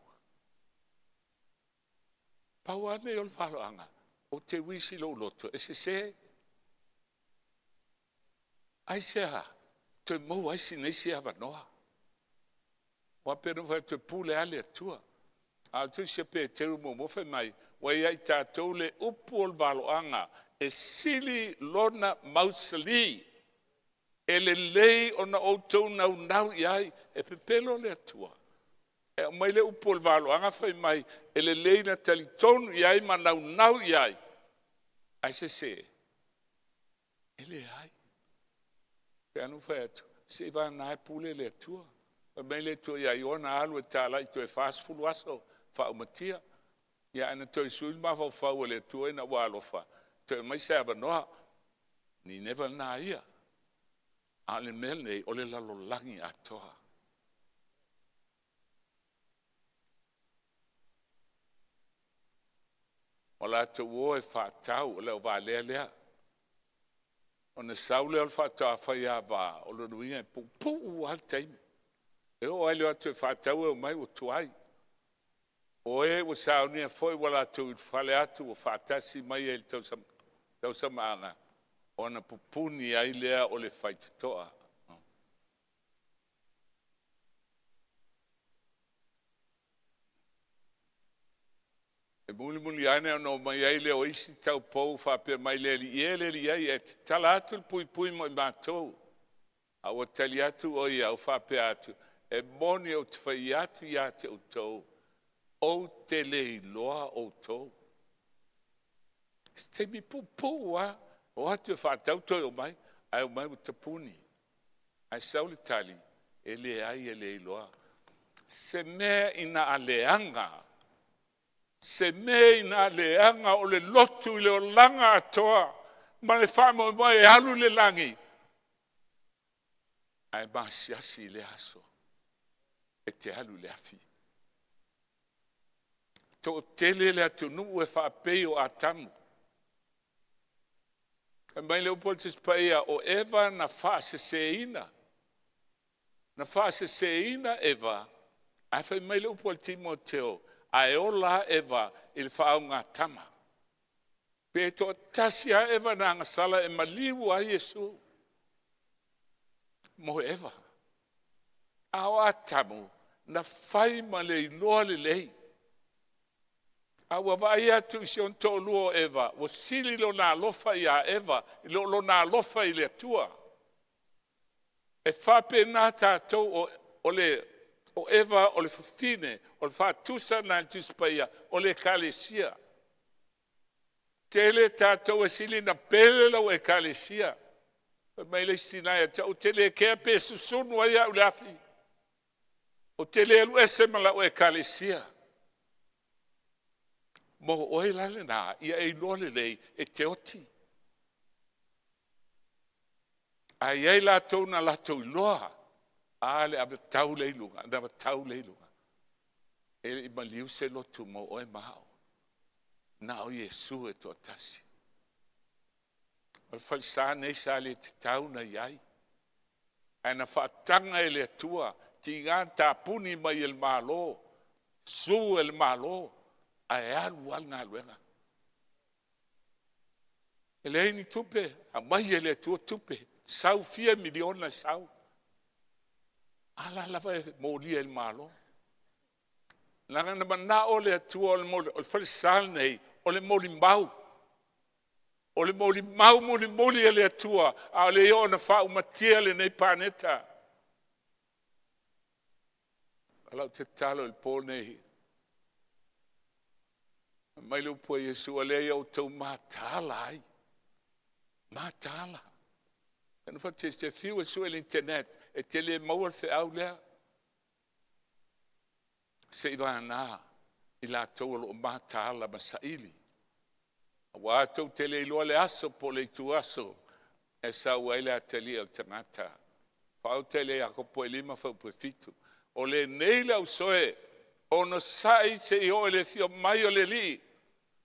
Pau lava lenei o le faaaloaga, ou te uisi i lou loto e sese. Aisea? Toe maua ai sina isi avanoa. Ua pei ona ou fai atu e pule lava le Atua. A o le tusi a Peteru muamua fai mai, ua ia i tatou le upu o le valoaga e sili lona mausali, e lelei ona outou naunau i ai. E pepelo le Atua. E aumai le upu o le valoaga fai mai, e lelei ona talitonu i ai ma naunau i ai, ae sese. E leai. Pei lava ona ou fai atu, seiavagana e pule le Atua. Fai mai le Atua ia Iona, alu e talai toe 40 aso faaumatia. Ia ae na toe sui le mafaufau o le Atua ina ua alofa, toe aumai se avanoa. Nineva lena ia. A o le mea lenei, o le lalolagi atoa. Ua latou o e faatau, o le auvalea lea. Ona sau lea o le faatoa faiava, o lona uiga e puupuu lava le taimi. E oo lava i le o atu e faatau e omai ua tuai. O e ua saunia foi ua latou ulufale atu ua faatasi mai ai i le tausamaaga, ona pupuni ai lea o le faitotoa. E mulimuli ane ona omai ai lea o isi taupou faapea mai, “Le alii e, le alii e, ia e tatala atu le puipui mo i matou.” A ua tali atu o ia ua faapea atu, “E moni ou te fai atu ia te outou, ou te le iloa outou.” Se taimi puupuu lava, o atu e faatau toe omai, ae omai ua tapuni. Ae sau le tali, e leai e le iloa. Se mea ina a leaga, se mea ina a leaga o le lotu i le olaga atoa ma le faamoemoe e alu i le lagi, ae maasiasi i lea aso e te alu i le afi. Toatele le atunuu e faapei o Atamu. Fai mai le upu a le Tusi Paia, o Eva na faaseseina, na faaseseina Eva, ae fai mai le upu a le Timoteo, ae ola lava Eva i le faaugatama. Pe toatasi lava Eva na agasala e maliu ai Iesu mo Eva. A o Atamu, na fai ma le iloa lelei. A ua vaai atu i si ona toalua o Eva, ua sili lona alofa ia Eva i lo lona alofa i le Atua. E faapena tatou, o Eva o le fafine, o le faatusa lena a le Tusi Paia, o le ekalesia. Tele tatou e sili ona pele lau ekalesia. Fai mai le isi tina ia te au, ou te le kea pe susunu ai au i le afi, ou te le alu ese ma lau ekalesia. Mo oe la lena, ia e iloa lelei e te oti. Ae i ai latou na latou iloa, a le anavatau lea i luga, anavatau lea i luga. E le i maliu se lotu mo oe ma au, na o Iesu e toatasi. O le falesa nei sa le tatau ona i ai, ae na faataga e le Atua, tiga ona tapuni mai e le Malo, sue e le Malo, ae alu lava le galuega. E leai ni tupe, aumai e le Atua tupe, sau fia miliona e sau. A la e lava e molia e le Malo. Leaga na manao le Atua o le falesa lenei, o le molimau. O le molimau mulimuli a le Atua a o le i oo ina faaumatia lenei paneta. O lau tatalo i le po lenei, fai mai le upu a Iesu, o lea ia outou mataala ai, mataala. E te fiu e sue i le internet, e te le maua le feau lea. Seivagana i latou o lo o mataala ma saili. Aua tou te le iloa le aso po o le ituaso e sau ai le atalii o le tagata. Faauta i le Iakopo 5 fuaiupu 7. O lenei le ausoe, onosai seia oo i le afio mai o le Alii.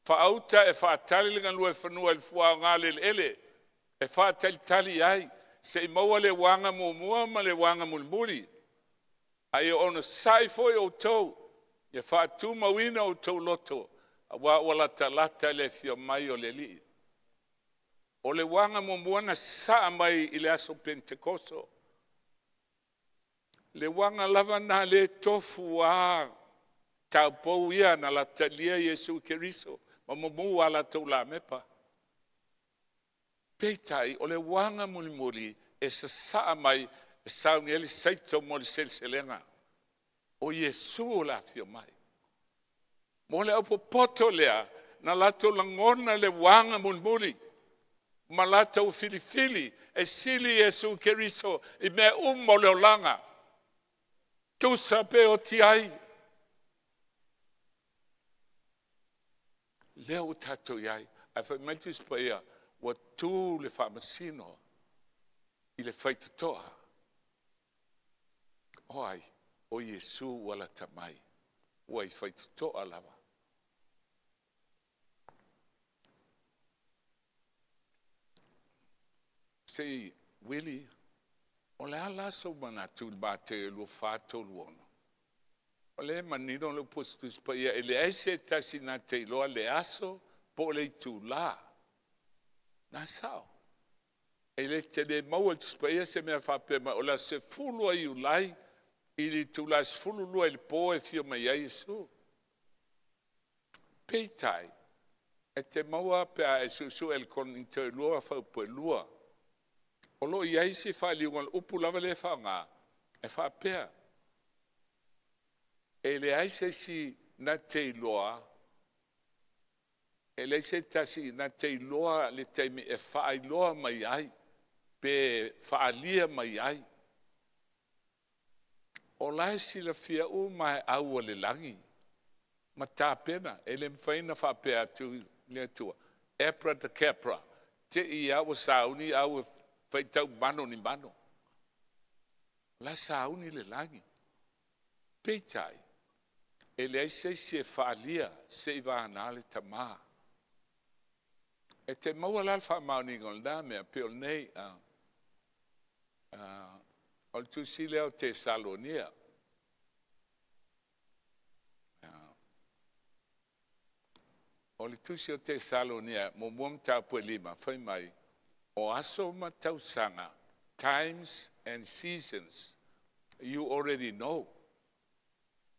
Faauta e faatali le galuefanua i le fuaaoga le eleele e faatalitali i ai seia maua le uaga muamua ma le uaga mulimuli. A ia onosai foi outou, ia faatumauina outou loto, aua ua latalata le afio mai o le Alii. O le uaga muamua na sasaa mai i le aso Penetekoso. Le uaga lava na le tofu a taupou ia na latou talia Iesu Keriso ma mumu a latou lamepa. Peitai, o le uaga mulimuli e sasaa mai e sauni ai le saito mo le seleselega. O Iesu o le a afio mai. Mo le aupopoto lea, na latou lagona le uaga mulimuli ma latou filifili e sili Iesu Keriso i mea uma o le olaga. Tusa pe oti ai. Lea ua tatou i ai. Ae fai mai le Tusi Paia, ua tu le faamasino i le faitotoa. O ai? O Iesu ua lata mai, ua i faitotoa lava. Se i, Willie, o le a la sou manatu i le Mateo 24:36? O lea e manino le upu a le Tusi Paia, e leai se tasi na te iloa le aso po o le itula. Na sao. E le te le maua i le Tusi Paia se mea faapea mai o le aso 10 o Iulai i le itula e 12 i le po e afio mai ai Iesu. Peitai, e te maua pe a e suesue i le Korinito 2 fuaiupu 2, o lo o i ai si faaliuga o le upu lava lea e faaaoga, e faapea, e leai se isi na te iloa, e leai se tasi na te iloa le taimi e faailoa mai ai, pe faaalia mai ai. O la e silafia uma e au o le lagi ma tapena. E le mafai ona faapea atu le Atua, abracadabra, te i lava ua sauni au e faitau mano ni mano. O la e sauni le lagi. Peitai, e leai se isi e faaalia seivagana le Tama. E te maua la le faamaoniga o lena mea pei o lenei. O le tusi lea o Tesalonia. O le tusi o Tesalonia, muamua mataupu e 5, fai mai, o aso ma tausaga, times and seasons, you already know.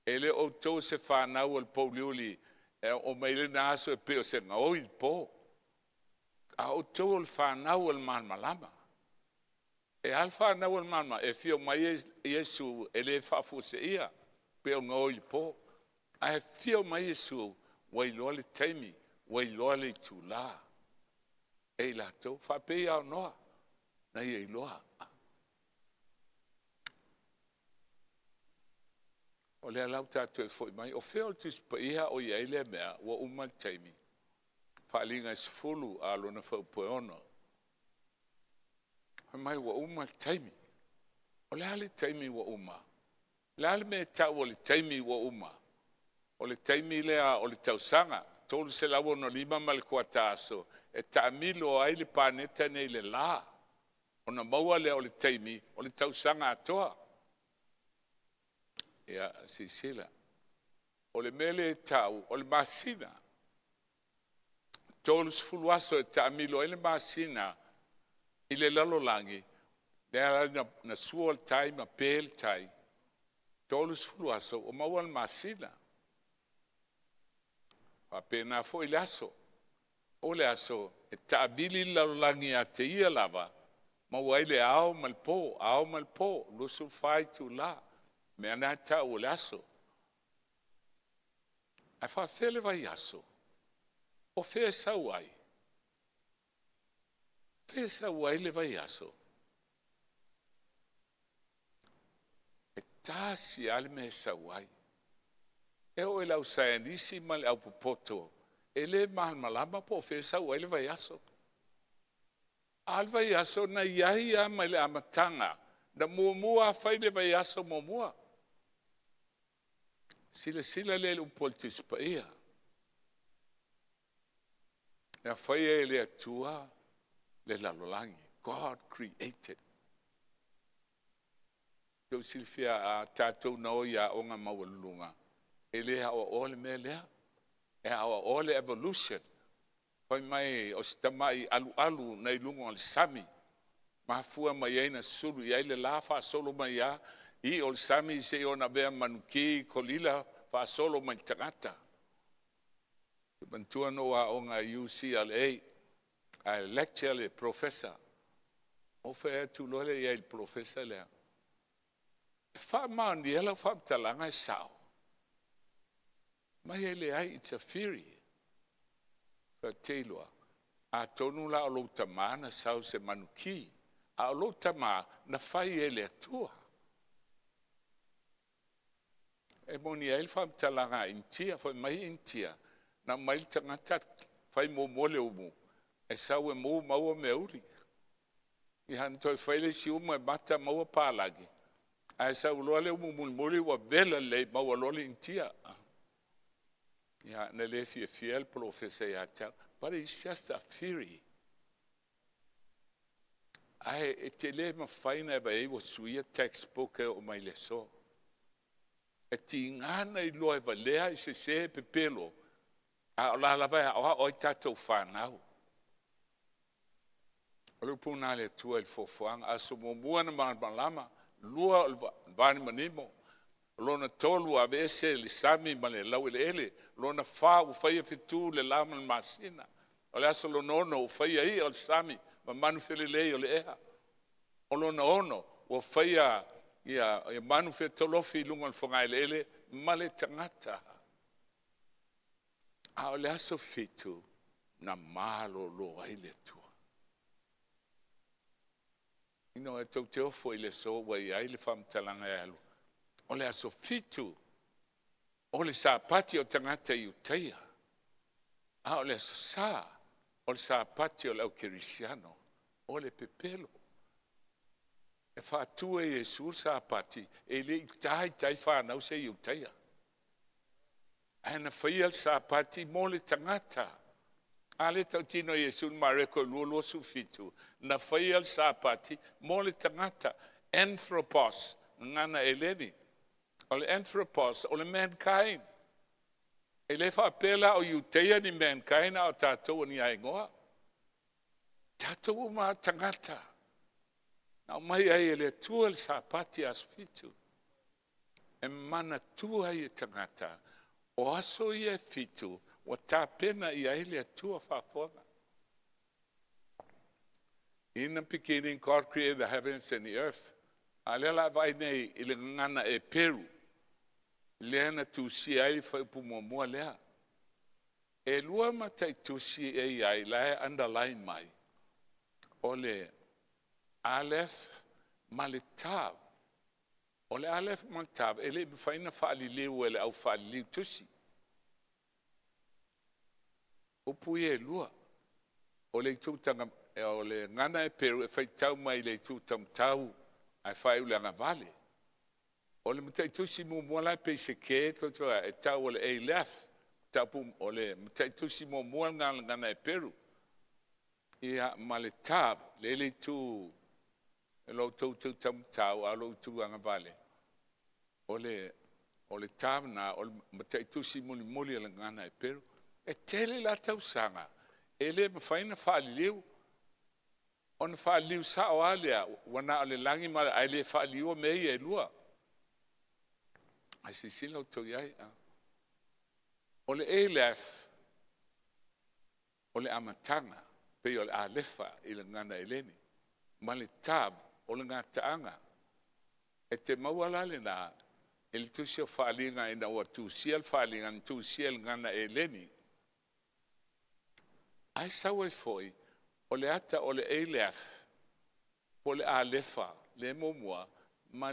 E le o outou se fanau o le pouliuli e oo mai lena aso e pei o se gaoi i le po. A outou o le fanau o le malamalama. E a le fanau o le malamalama? E afio mai Iesu e le faafuaseia pei o gaoi i le po. Ae afio mai Iesu ua iloa le taimi, ua iloa le itula e i latou. Faapei lava o Noa, na ia iloa. O lea la ua tatou toe foi mai. O fea o le Tusi Paia o i ai lea mea ua uma le taimi? Faaaliga e 10 a lona fuaiupu e 6. Fai mai ua uma le taimi. O le a le taimi ua uma? O le a le mea e tau o le taimi ua uma? O le taimi lea o le tausaga, 365 ma le kuata aso, e taamilo ai le paneta nei i le la, ona maua lea o le taimi o le tausaga atoa. Ia, silasila, o le mea lea e tau o le masina, 30 aso e taamilo ai le masina i le lalolagi, lea la na sua le tai ma pe le tai, 30 aso ua maua le masina. Faapena foi le aso. O le aso e taamili le lalolagi ia te ia lava, maua ai le ao ma le po, ao ma le po, 24 itula. O le mea lena e tau o le aso. Ae faapefea le vaiaso? O fea e sau ai? O fea e sau ai le vaiaso? E tasi lava le mea e sau ai. E oo i le ausaienisi ma le aupopoto, e le malamalama po o fea e sau ai le vaiaso. A o le vaiaso na i ai lava mai le amataga, na muamua lava fai le vaiaso muamua. Silasila lea i le upu a le Tusi Paia. Na faia e le Atua le lalolagi. God created. Tou silafia a tatou na o i aoga maualuluga, e le aoaoa le mea lea. E aoaoa le evolution. Fai mai o si tamai alualu nai luga o le sami, mafua mai ai na susulu i ai le la faasolo mai lava. I'a o le sami seia ona avea ma manukī kolila faasolo mai le tagata. Ou te manatua na ou aoga i UCLA, ae lecture le professor. Ou fai atu loa lea i ai i le professor lea, e faamaonia lau faamatalaga e sao? Mai e leai, it's a theory. Faateiloa, atonu la o lou tama na sau se manukī, a o lou tama na fai e le Atua. E moni ai le faamatalaga a Initia, fai mai Initia, na aumai le tagata fai muamua le umu, e sau e mu maua meauli. Ia ona toe fai le isi umu e mata maua palagi, ae sau loa le umu mulimuli ua vela lelei maua loa le Initia. Ia, na le fiafia le polofesa ia te au, but it's just a theory. Ae e te le mafai ona e vaai ua suia textbook e oo mai le aso. E tiga ona iloa e valea e sese e pepelo, a o la lava e aoao ai tatou fanau. O le upu lena a le Atua i le foafoaga. Aso muamua na malamalama, lua o le vanimonimo, lona tolu ua aveese le sami ma le laueleele, lona fa ua faia fetu le la ma le masina. O le aso lona ono ua faia i'a o le sami ma manufelelei o le ea. O lona ono ua faia ia manufetolofi i luga o le fogaeleele ma le tagata. A o le aso 7, na malolo ai le Atua. Ina ua tou te ofo i le aso ua i ai le faamatalaga e alu, o le aso 7 o le Sapati o tagata Iutaia, a o le aso Sa o le Sapati o le aukerisiano, o le pepelo. E faatu e Iesu le Sapati, e le i taitai fanau se Iutaia. Ae na faia le Sapati mo le tagata. A lea e tautino e Iesu i le Mareko 2:27, na faia le Sapati mo le tagata. Anthropos, gagana Eleni. O le anthropos, o le mankind. E le faapea la o Iutaia ni mankind a o tatou o ni aigoa. Tatou uma lava o tagata. Na aumai ai e le Atua le Sapati aso 7, e manatua ai e tagata, o aso ia e 7 ua tapena i ai le Atua faafoega. In the beginning God created the heavens and the earth. A lea la vaai nei i le gagana Eperu, lea na tusia ai le fuaiupu muamua lea. E lua mataitusi e i ai la e underline mai, o le Aleph ma le Tav. O le Aleph ma le Tav e le i mafai ona faaliliu e le au faaliliu tusi. Upu ia e lua, o le itu o le gagana Eperu e faitau mai le itu taumatau ae faaiu i le agavale. O le mataitusi muamua la e pei se ke e tau o le Aleph, o le mataitusi muamua lena o le gagana Eperu. Ia, ma le Tav, lea e i le itu, lo outou itu taumatau, a o lou itu agavale, o le Tav lena, o le mataitusi mulimuli o le gagana Eperu. E tele la tausaga e le mafai ona faaliliu, ona faaliliu sao lava lea, ua na o le lagi ma le, ae le faaliliua mea ia e lua. Ae silasila outou i ai. O le Aleph, o le amataga, pei o le Alefa i le gagana Eleni, ma le Tav, o le gataaga. E te maua la lena i le tusi o Faaaliga ina ua tusia le Faaaliga, na tusia i le gagana Eleni. Ae sau ai foi, o le ata o le Aleph, po o le Alefa lea e muamua, ma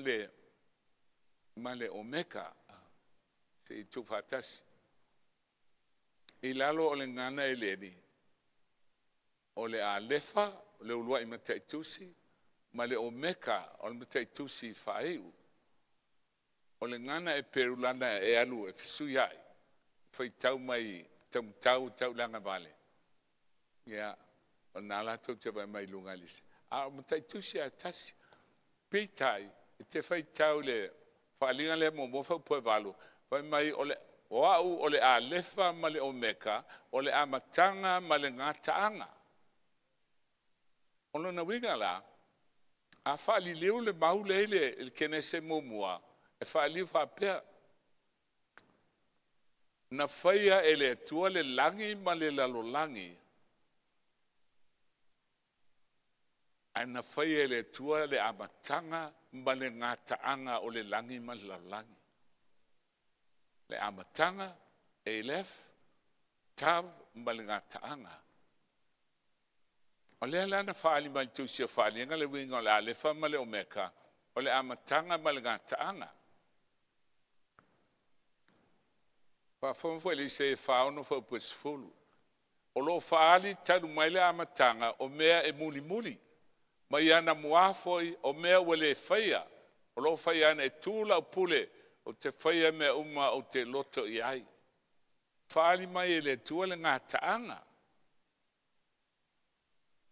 le Omeka, se i tuufaatasi. I lalo o le gagana Eleni, o le Alefa, o le uluai mataitusi, ma le Omeka, o le mataitusi faaiu. O le gagana Eperu leaga e alu e fesuiai, faitau mai taumatau e tau i le agavale, ia, o lena la tou te vaai mai i luga i le A o mataitusi lava e tasi. Peitai, e te faitau i le faaaliga lea muamua fuaiupu e 8, fai mai o au o le Alefa ma le Omeka, o le amataga ma le gataaga. O lona uiga la, A faaliliu le mau lea i le Kenese muamua, e faaliliu faapea, na faia e le Atua le lagi ma le lalolagi, ae na faia e le Atua le amataga ma le gataaga o le lagi ma le lalolagi. Le amataga, Aleph, Tav ma le gataaga. O lea la na faaali mai i le Tusi o Faaaliga le uiga o le Alefa ma le Omeka, o le amataga ma le gataaga. Faafofoga foi i le Isaia 46 fuaiupu e 10. O lo o faaali talu mai le amataga o mea e mulimuli, mai anamua foi o mea ua le faia, o lo o fai ane, e tu lau pule ou te faia mea uma ou te loto i ai. Faaali mai e le Atua le gataaga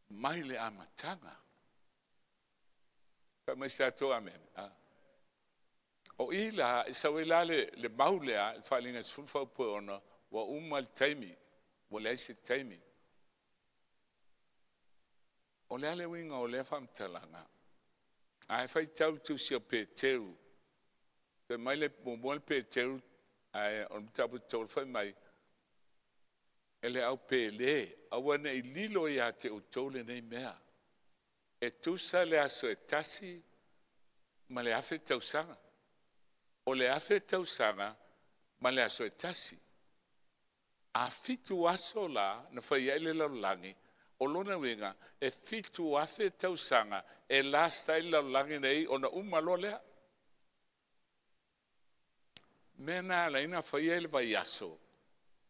mai le amataga. Fai mai se tatou amene. O i la e sau ai la le mau lea i le Faaaliga 10 fuaiupu e 6, ua uma le taimi, ua leai se taimi. O le a le uiga o lea faamatalaga? A e faitau i le tusi a Peteru, fai mai le muamua le Peteru, ae o le mataupu 3 fai mai, e le au pele, aua ne i lilo ia te outou lenei mea. E tusa le aso e tasi ma le 1,000 tausaga. O le 1,000 tausaga ma le aso e tasi. A 7 aso la na fai ai le lalolagi, o lona uiga e 7,000 tausaga e last ai le lalolagi nei ona uma loa lea. Mea na e ala ai ona faia le vaiaso,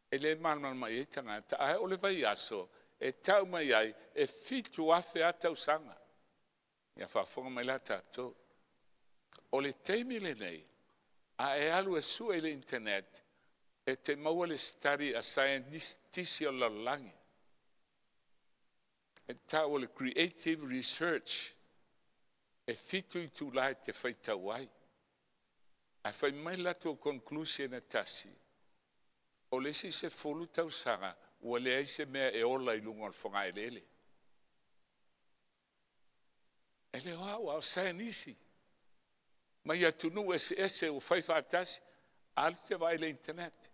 e le malamalama i ai tagata, ae o le vaiaso e tau mai ai e 7,000 lava tausaga. Ia faafofoga mai la tatou. O le taimi lenei, a e alu e sue i le internet, e te maua le study a saienitisi o le lalolagi. E tau o le creative research. E 7 itula e te faitau ai. Ae fai mai le latou conclusion e tasi, o le isi 10 tausaga ua leai se mea e ola i luga o le fogaeleele. E le o au, a o saienisi mai atunuu eseese ua fai faatasi. Alu e te vaai i le internet.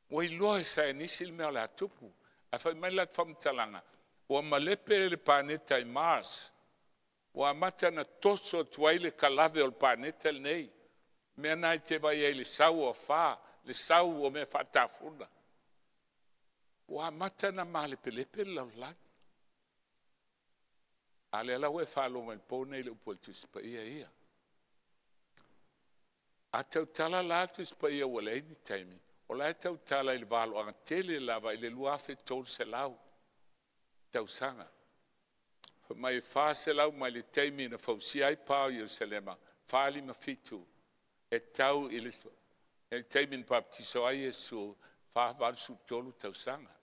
Ua iloa e saienisi le mea o le a tupu. Ae fai mai le latou faamatalaga, ua malepe le paneta i Mars, ua amata ona toso atu ai le kalave o le paneta lenei. O le mea lena e te vaai ai i le sau o afa, le sau o mea faatafula. Ua amata ona malepelepe le lalolagi. A o lea la ua e faalogo i le po lenei i le upu a le Tusi Paia ia. A tautala la le Tusi Paia ua leai ni taimi, o la e tautala i le valoaga tele lava i le 2300 tausaga. Fai mai e 400 mai le taimi na fausia ai pa o Ierusalema, 457, e tau i le taimi na papatiso ai Iesu, 483 tausaga.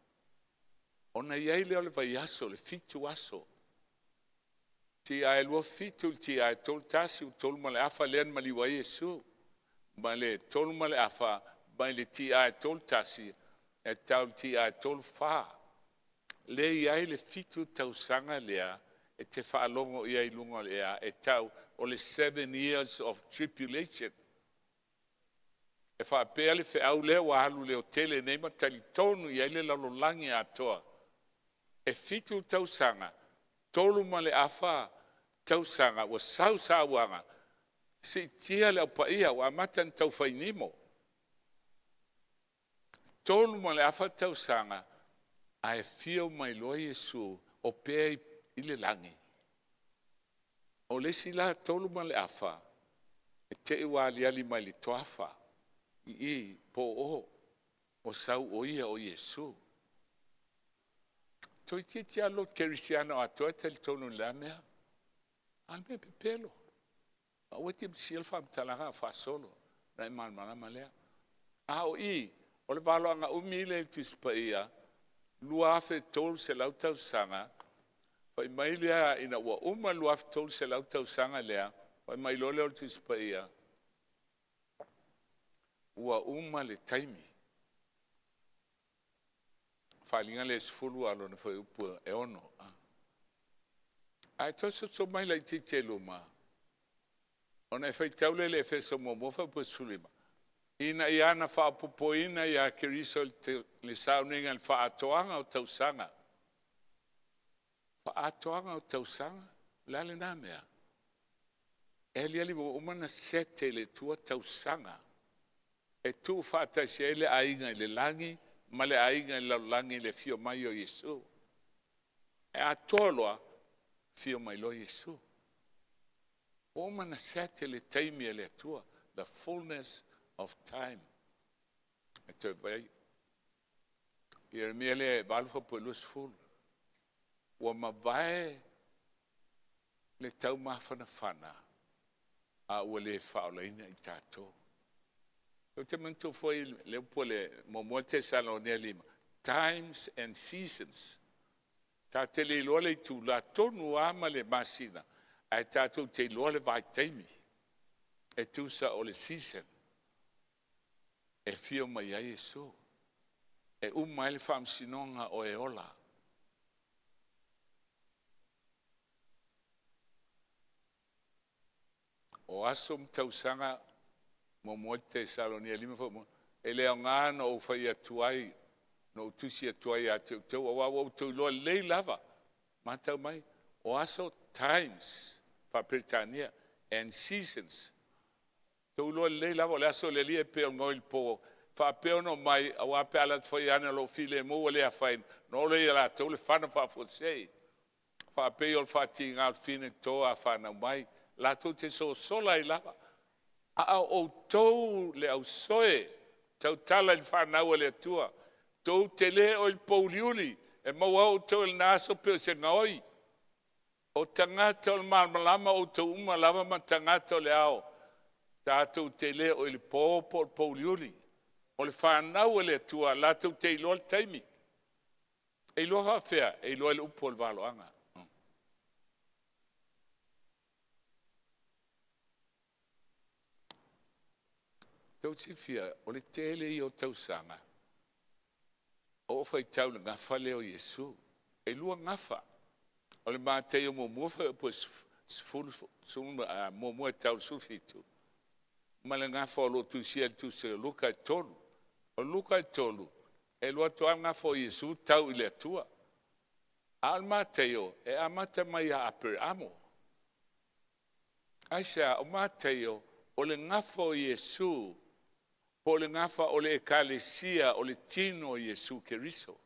Ona i ai lea o le vaiaso, le 7 aso. TI 27 i le TI 31, ua 3 ma le afa lea na maliu ai Iesu. Ma le 3 ma le afa mai le TI 31 e tau i le TI 34. Lea e i ai le 7 tausaga lea e te faalogo i ai i luga o le ea e tau o le 7 years of tribulation. E faapea le feau lea ua alu leotele nei ma talitonu i ai le lalolagi atoa. E 7 tausaga, 3 ma le afa tausaga ua sau sauaga, siitia le au paia ua amata ona tau fai nimo. 3 ma le afa tausaga ae afio mai loa Iesu o pea i le lagi. O le isi la 3 ma le afa, e te i ua aliali mai le toafa i i po o ua sau o ia o Iesu. Toeitiiti lava lotu kerisiano atoa e talitonu i lea mea. A o le mea pepelo. Aua e te misia le faamatalaga a o faasolo, ona e malamalama lea. A o i, o le valoaga umi lea i le Tusi Paia, 2300 tausaga, fai mai lea ina ua uma le 2300 tausaga lea, fai mai loa lea o le Tusi Paia, ua uma le taimi. Faaaliga lea e 10 lona fuaiupu e 6. Ae toe soso mai laitiiti ai i luma, ona e faitau lea i le Efeso muamua fuaiupu 15, ina ia na faaopoopoina ia Keriso i le sauniga i le faaatoaga o tausaga. Faaatoaga o tausaga, o le a lena mea? E aliali ua uma ona set e le Atua tausaga e tuufaatasi ai le aiga i le lagi ma le aiga i le lalolagi i le afio mai o Iesu. E atoa loa, afio mai loa Iesu. Ua uma ona set le taimi e le Atua, the fullness of time. E toe fai Ieremia lea 8 fuaiupu 20. Ua mavae le taumafanafana a ua le faaolaina i tatou. Ou te manatua foi le upu a le muamua Tesalonia 5, times and seasons. Tatou te le iloa le itula tonu lava ma le masina, ae tatou te iloa le vaitaimi e tusa o le season e afio mai ai Iesu, e uma ai le faamasinoga o e ola. O aso ma tausaga, muamua Tesalonia 5 fuaiupu 1, e le aoga ona ou fai atu ai, na ou tusi atu ai ia te outou, aua ua outou iloa lelei lava. Matau mai, o aso, times, faa-Peretania, and seasons. Outou iloa lelei lava o le aso o le Alii e pei o le gaoi i le po, faapea ona omai, aua pe a alu atu foi ana lou filemu ua le afaina, ona oo lea ia latou le fana faafuasei, faapei o le faatiga o le fafine toto a fanau mai, latou te sosola ai lava. A o outou le ausoe, tautala i le fanau a le Atua, tou te le o i le pouliuli e maua ai outou i lena aso pei o se gaoi. O tagata o le malamalama outou uma lava ma tagata o le ao. Tatou te le o i le po po o le pouliuli. O le fanau a le Atua latou te iloa le taimi. E iloa faapefea? E iloa i le upu o le valoaga. Tou te silafia, o le tele ia o tausaga o ou faitau i le gafa lea o Iesu. E 2 gafa. O le Mataio muamua fuaiupu 11 e tau i le 17, ma le gafa o lo o tusia i le tusi a Luka e 3. O Luka e 3, e alu atu lava le gafa o Iesu tau i le Atua. A o le Mataio, e amata mai ia Aperamo. Aisea? O Mataio, o le gafa o Iesu, po o le gafa o le Ekalesia, o le tino o Iesu Keriso.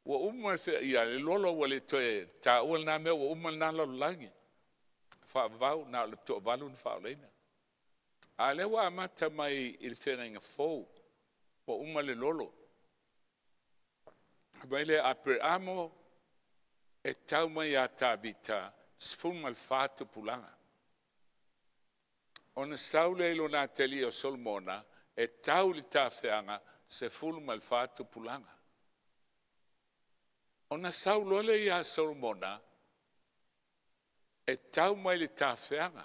Ua uma ia le lolo ua le toe taua lena mea, ua uma lena lalolagi. Faavavau na o le toavalu na faaolaina. A o lea ua amata mai i le feagaiga fou, ua uma le lolo. Fai mai lea, Aperamo e tau mai ia Tavita, 14 tupulaga. Ona sau lea i lona atalii o Solomona e tau i le tafeaga, 14 tupulaga. Ona sau loa lea ia Solomona e tau mai le tafeaga,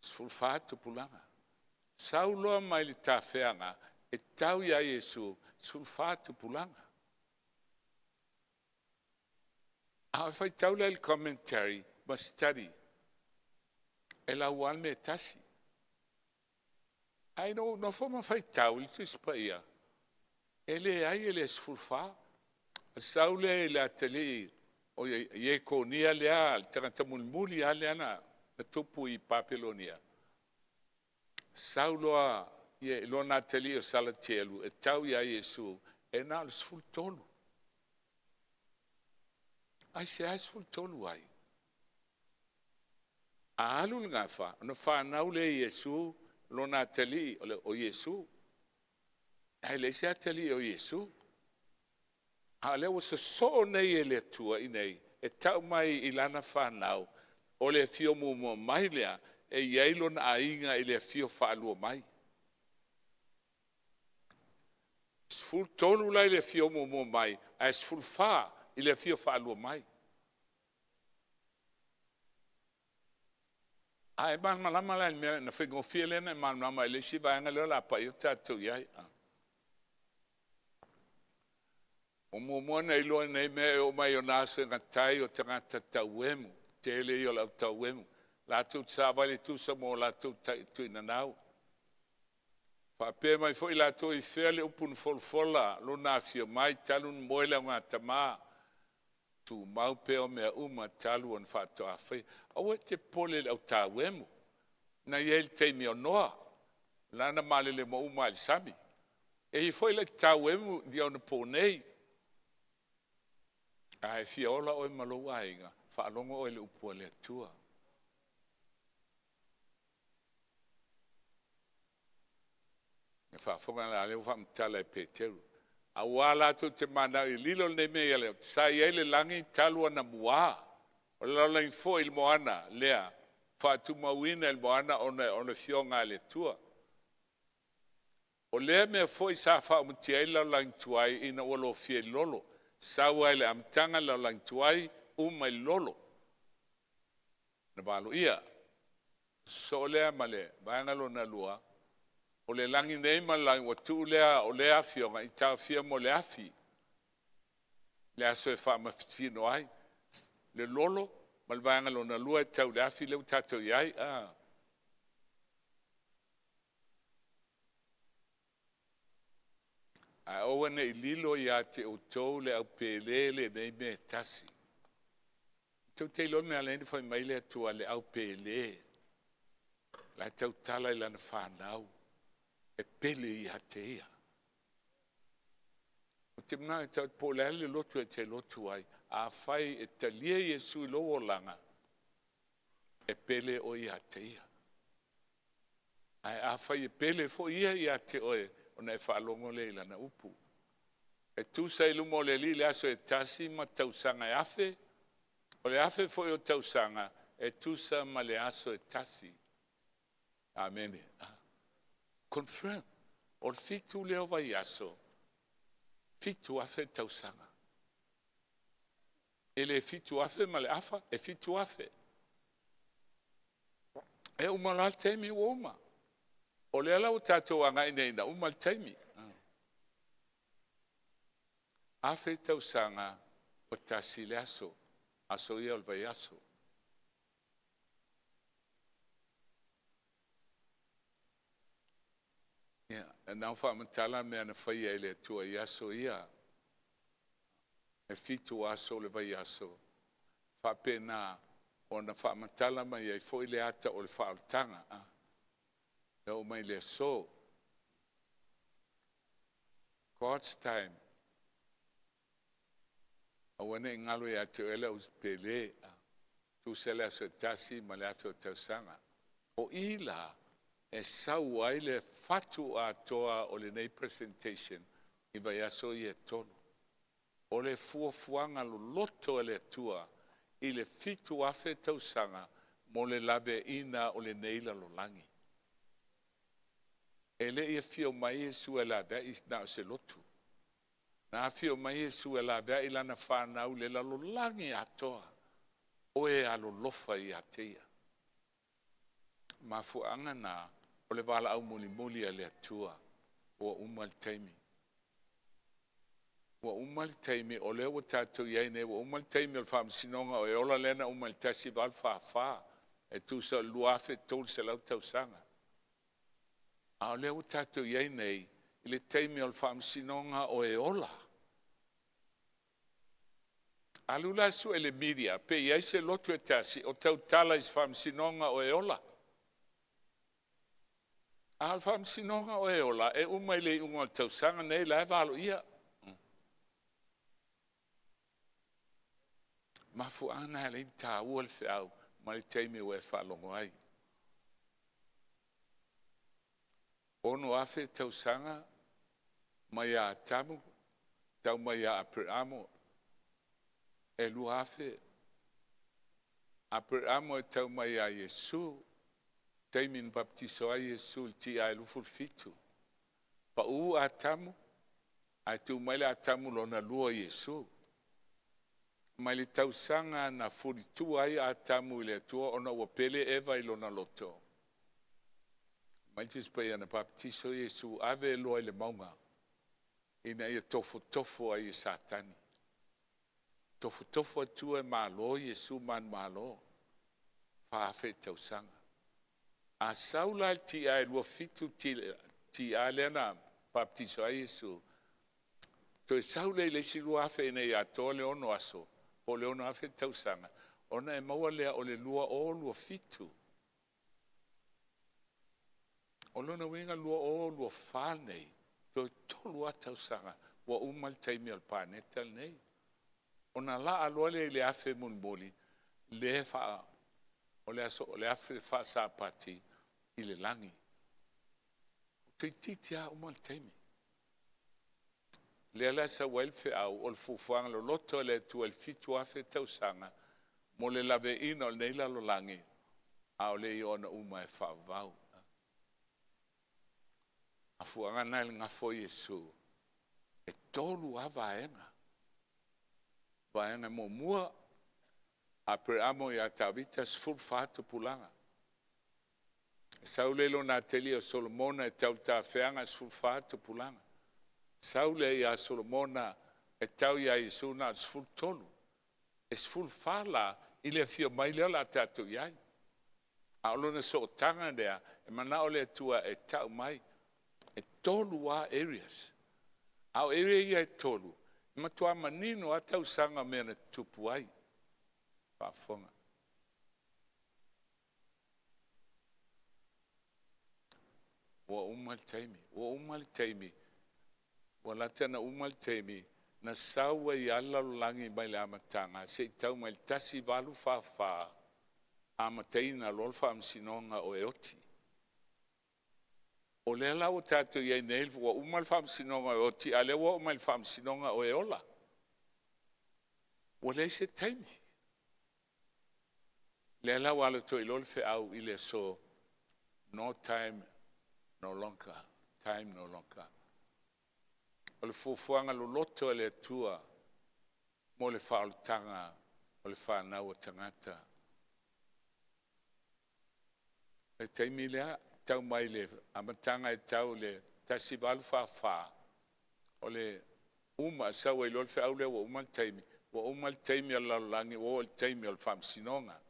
14 tupulaga. Sau loa mai le tafeaga e tau ia Iesu, 14 tupulaga. A ou faitau la i le commentary ma study, e lau lava le mea e tasi. Ae na ou nofo ma faitau i le Tusi Paia, e leai e le 14. Sau lea i le atalii o Iekonia lea, le tagata mulimuli lava lea na tupu i Papelonia. Sau loa i lona atalii o Salatielu e tau ia Iesu, e na o le 13. Aisea e 13 ai? A alu le gafa, ona fanau lea o Iesu, lona atalii o Iesu. Ae leai se atalii o Iesu. A o lea ua sosoo nei e le Atua i inei e tau mai i lana fanau, o le afio muamua mai lea e i ai lona aiga i le afio faalua mai. 13 la i le afio muamua mai, ae 14 i le afio faalua mai. A e malamalama la i le mea, na faigofie lea ona e malamalama i le isi vaega lea o le a pai atu tatou i ai. Ua muamua ona iloa nei mea e oo mai i ona aso e gata ai o tagata tauemu, tele ia o le au tauemu, latou te savali e tusa ma o latou tuinanau. Faapea mai foi latou, “E i fea le upu na folafola lona afio mai talu ona moe le augatama, tumau pea o mea uma talu ona faatoa faia.” Aua e te popole i le au tauemu, na i ai i le taimi o Noa, la na malelemo uma lava i le sami. E i ai foi le tauemu i onaponei. A e fia ola oe ma lou aiga, faalogo oe i le upu a le Atua. E faafofoga la lea ua faamatala e Peteru. Aua latou te mananao e lilo lenei mea ia le sa i ai le lagi talu ona muā. O le lalolagi foi i le moana lea, faatumauina i le moana ona o le afioga a le Atua. O lea mea foi sa faaumatia ai le lalolagi tuai ina ua lofia i le lolo. Sau lava i le amataga le lalolagi tuai, uma i le lolo. Na valoia. Sosoo lea ma le vaega lona lua, o le lagi nei ma le lagi ua tuu lea o lea afioga i taofia mo le afi, le aso e faamasino ai. Le lolo ma le vaega lona lua e tau i le afi lea ua tatou i ai. Ae aua ne i lilo ia te outou le aupele lenei mea e tasi. Tou te iloa le mea e ala ai ona fai mai le Atua le aupele, o la e tautala i lana fanau, e pele ia te ia. Ou te manao e tau atu po o le a le lotu e te lotu ai, afai e talia Iesu i lou olaga, e pele oe ia te ia. Ae afai e pele foi ia ia te oe, ona e faalogo lea i lana upu. E tusa i luma o le Alii le aso e tasi ma tausaga e 1,000, o le 1,000 foi o tausaga e tusa ma le aso e tasi. Amene. Confirm. O le 7 lea o vaiaso, 7,000 tausaga. E le 7,000 ma le afa, e 7,000. E uma loa le taimi ua uma. O lea la ua tatou agai nei ina uma le taimi. 1,000 tausaga ua tasi le aso, aso ia o le vaiaso. Ia, na faamatala mea na faia e le Atua i aso ia, e 7 aso o le vaiaso, faapena ona faamatala mai ai foi le ata o le faaolataga e oo mai le aso. God's time. Aua ne i galo ia te oe le aupele, tusa le aso e tasi ma le 1,000 o tausaga. O i la e sau ai le fatu atoa o lenei presentation i vaiaso ia e 3. O le fuafuaga loloto a le Atua i le 7,000 tausaga mo le laveaiina o lenei lalolagi. E le i afio mai Iesu e laveai na o se lotu. Na afio mai Iesu e laveai lana fanau i le lalolagi atoa, o e alolofa ia te ia. Mafuaaga na o le valaau mulimuli a le Atua, ua uma le taimi. Ua uma le taimi o lea ua tatou i ai nei, ua uma le taimi o le faamasinoga o e ola lea na uma i le 1844, e tusa o le 2300 tausaga. A o lea ua tatou i ai nei i le taimi o le faamasinoga o e ola. Alu la e sue le media pe i ai se lotu e tasi o tautala i se faamasinoga o e ola. A o le faamasinoga o e ola e uma i le iuga o le tausaga nei, la e valoia. Mafuaaga na e ala ai ona taua le feau ma le taimi ua e faalogo ai. 6,000 tausaga mai ia Atamu tau mai ia Aperamo, e 2,000. Aperamo e tau mai ia Iesu, taimi na baptiso ai Iesu i le T.I. 27. Pau Atamu, ae tu mai le Atamu lona lua o Iesu. Mai le tausaga na fulitua ai Atamu i le Atua ona ua pele Eva i lona loto. Mai le Tusi Paia na baptiso Iesu, ave loa i le mauga. Ina ia tofotofo ai e Satani. Tofotofo atua e malo Iesu manumalo, 4,000 tausaga. A sau la le TI 27 TA lea na baptiso ai Iesu, toe sau lea i le isi 2,000 ina ia atoa le 6 aso, po o le 6,000 tausaga, ona e maua lea o le 2027. O lona uiga 2024 nei, toe 3 lava tausaga ua uma le taimi o le paneta lenei. Ona laa loa lea i le 1,000 mulimuli, lea o le aso, o le aso faasapati i le lagi. Toeitiiti lava uma le taimi. Lea la e sau ai le feau o le fuafuaga loloto a le Atua i le 7,000 tausaga mo le laveaiina o lenei lalolagi, a o le i oo ina uma e faavavau. Mafuaaga lena i le gafa o Iesu, e 3 lava vaega. Vaega muamua, Aperamo ia Tavita, 14 tupulaga. Sau lea i lona atalii o Solomona e tau i le tafeaga, 14 tupulaga. Sau lea ia Solomona e tau ia Iesu na o le 13. E 14 la i le afio mai lea o le a tatou i ai. A o lona sootaga lea, e manao le Atua e tau mai, e 3 lava areas. A o area ia e 3, e matua manino lava tausaga o mea na tutupu ai. Faafofoga. Ua uma le taimi, ua uma le taimi, ua lata ina uma le taimi na sau ai lava le lalolagi mai le amataga seia tau mai le 1844, amataina loa le faamasinoga o Hoti. O lea la ua tatou i ai nei, ua uma le faamasinoga o Hoti, a o lea ua oo mai le faamasinoga o e ola. Ua leai se taimi. Lea la ua alu atu ai loa le feau i le aso, no time no longer, time no longer. O le fuafuaga loloto a le Atua mo le faaolataga o le fanau a tagata. Le taimi lea, tau mai le amataga e tau i le 1844, o le uma, sau ai loa le feau lea ua uma le taimi, ua uma le taimi o le lalolagi, ua oo i le taimi o le faamasinoga.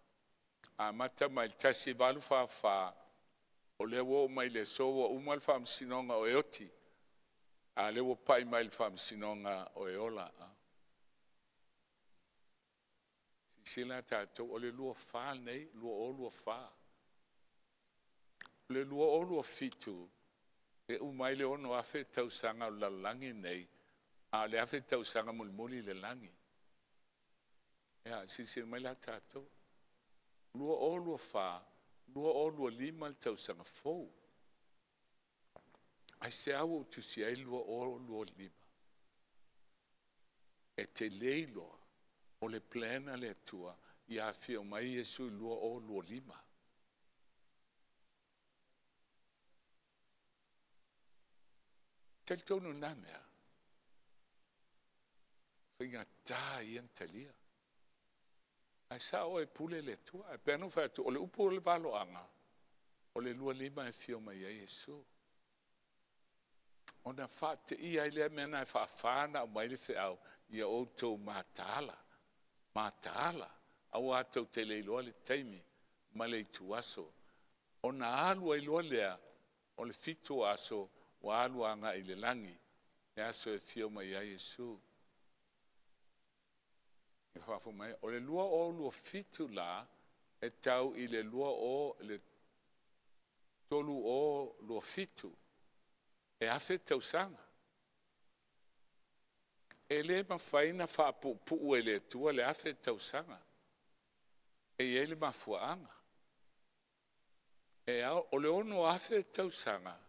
Amata mai le 1844, o lea ua oo mai i le aso ua uma le faamasinoga o e oti, a o lea ua pai mai le faamasinoga o e ola. Silasila tatou, o le 24 lenei, 2024. O le 2027, e uma ai le 6,000 tausaga o le lalolagi lenei, a o le 1,000 tausaga mulimuli i le lagi. Ia, silasila mai la tatou, 2024, 2025 le tausaga fou. Aisea ua ou tusia ai le 2025? E te le iloa o le plan a le Atua ia afio mai Iesu i le 2025. Talitonu i lena mea? Faigata ia ona talia. Ae sao oe e pule le Atua. Ae pei lava ona ou fai atu, o le upu o le valoaga, o le 25 e afio mai ai Iesu. Ona faateia ai lea mea lena e faafa ona aumai le feau, ia outou mataala, mataala, aua tou te le iloa le taimi ma le ituaso. Ona alu ai loa lea o le 7 o aso ua alu agai i le lagi, le aso e afio mai ai Iesu. E faafofoga mai? O le 2027 la, e tau i le 3027, e 1,000 tausaga. E le mafai ona faapuupuu e le Atua le 1,000 tausaga. E i ai le mafuaaga. E ao, o le 6,000 tausaga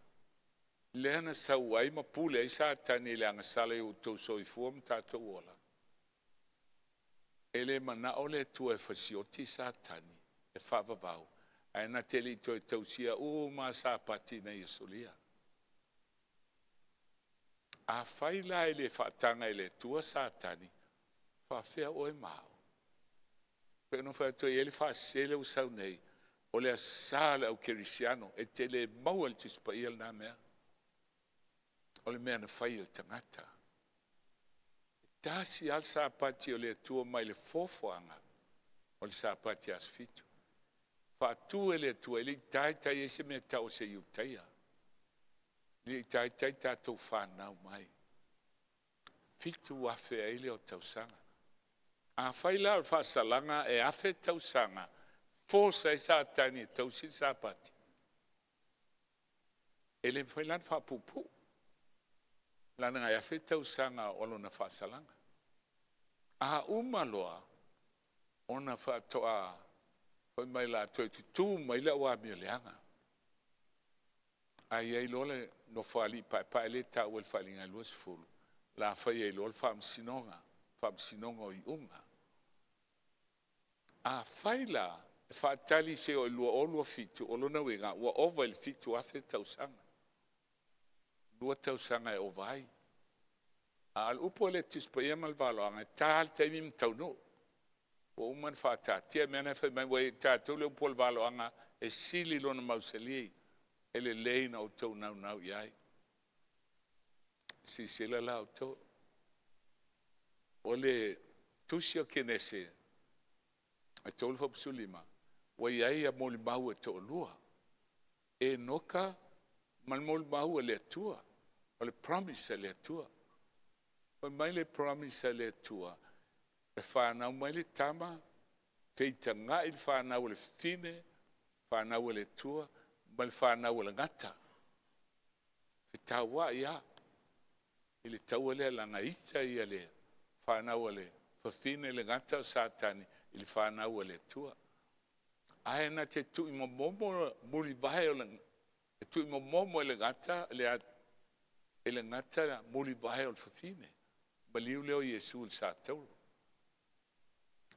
lea na sau ai ma pule ai Satani i le agasala i o outou soifua ma tatou ola. E le manao le Atua e fasioti Satani e faavavau, ae na te le i toe tausia uma lava Sapati na ia solia. Afai la e le faataga e le Atua Satani, e faafefea oe ma au? Pei ona ou fai atu e i ai le faasese lea ua sau nei, o le Aso Sa o le aukerisiano. E te le maua i le Tusi Paia lena mea. O le mea na fai e le tagata. E tasi lava le Sapati o le Atua mai le foafoaga, o le Sapati aso 7. Faatu e le Atua, e le i taitai ai se mea e tau o se Iutaia. E le i taitai tatou fanau mai. 7,000 ai lea o tausaga. Afai la o le faasalaga e 1,000 tausaga, force ai Satani e tausi le Sapati, e le mafai la ona faapuupuu, leaga e 1,000 tausaga o lona faasalaga. A uma loa, ona faatoa fai mai o le a toe tutu mai le auamioleaga, ae i ai loa le Nofoalii Paepae lea e taua i le Faaaliga e 20, o le a fai ai loa le faamasinoga, faamasinoga o iuga. Afai la e faatali seia oo i le 2027, o lona uiga ua ova i le 7,000 tausaga, 2 tausaga e ova ai. A o le upu a le Tusi Paia ma le Faaaloalo, e ta lava le taimi ma taunuu. Ua uma ona faataatia mea na e fai mai ua ia i tatou le upu a le valoaga e sili lona mausali, e lelei ona outou naunau i ai. Silasila la outou. O le tusi o Kenese e 3:15, ua i ai molimau e toalua, Enoka ma le molimau a le Atua, o le promise a le Atua. Fai mai le promise a le Atua, e fanau mai le tama, feitagai le fanau a le fafine, fanau a le Atua, ma le fanau a le gata. Fetauai lava i le taua lea, leaga e ita le fanau a le fafine le gata o Satani i le fanau a le Atua. Ae na te tuimomomo mulivae o le, e tuimomomo e le gata mulivae o le fafine. Maliu lea o Iesu i le satauro.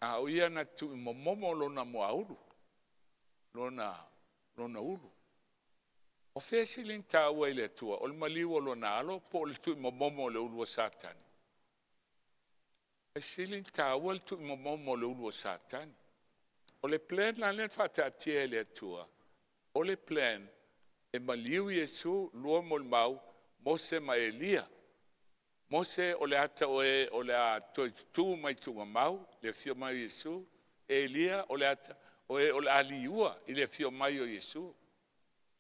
A o ia na te tuimomomo lona muaulu, lona ulu. O fea e sili ona taua i le Atua, o le maliu o lona alo po o le tuuimomomo o le ulu o Satani? E sili ona taua le tuuimomomo o le ulu o Satani. O le plan la lea na faataatia e le Atua, o le plan e maliu Iesu, lua molimau, Mose ma Elia. Mose o le ata o e o le a toe tutu mai tuugamau le afio mai o Iesu. Elia o le ata o e o le a liua i le afio mai o Iesu.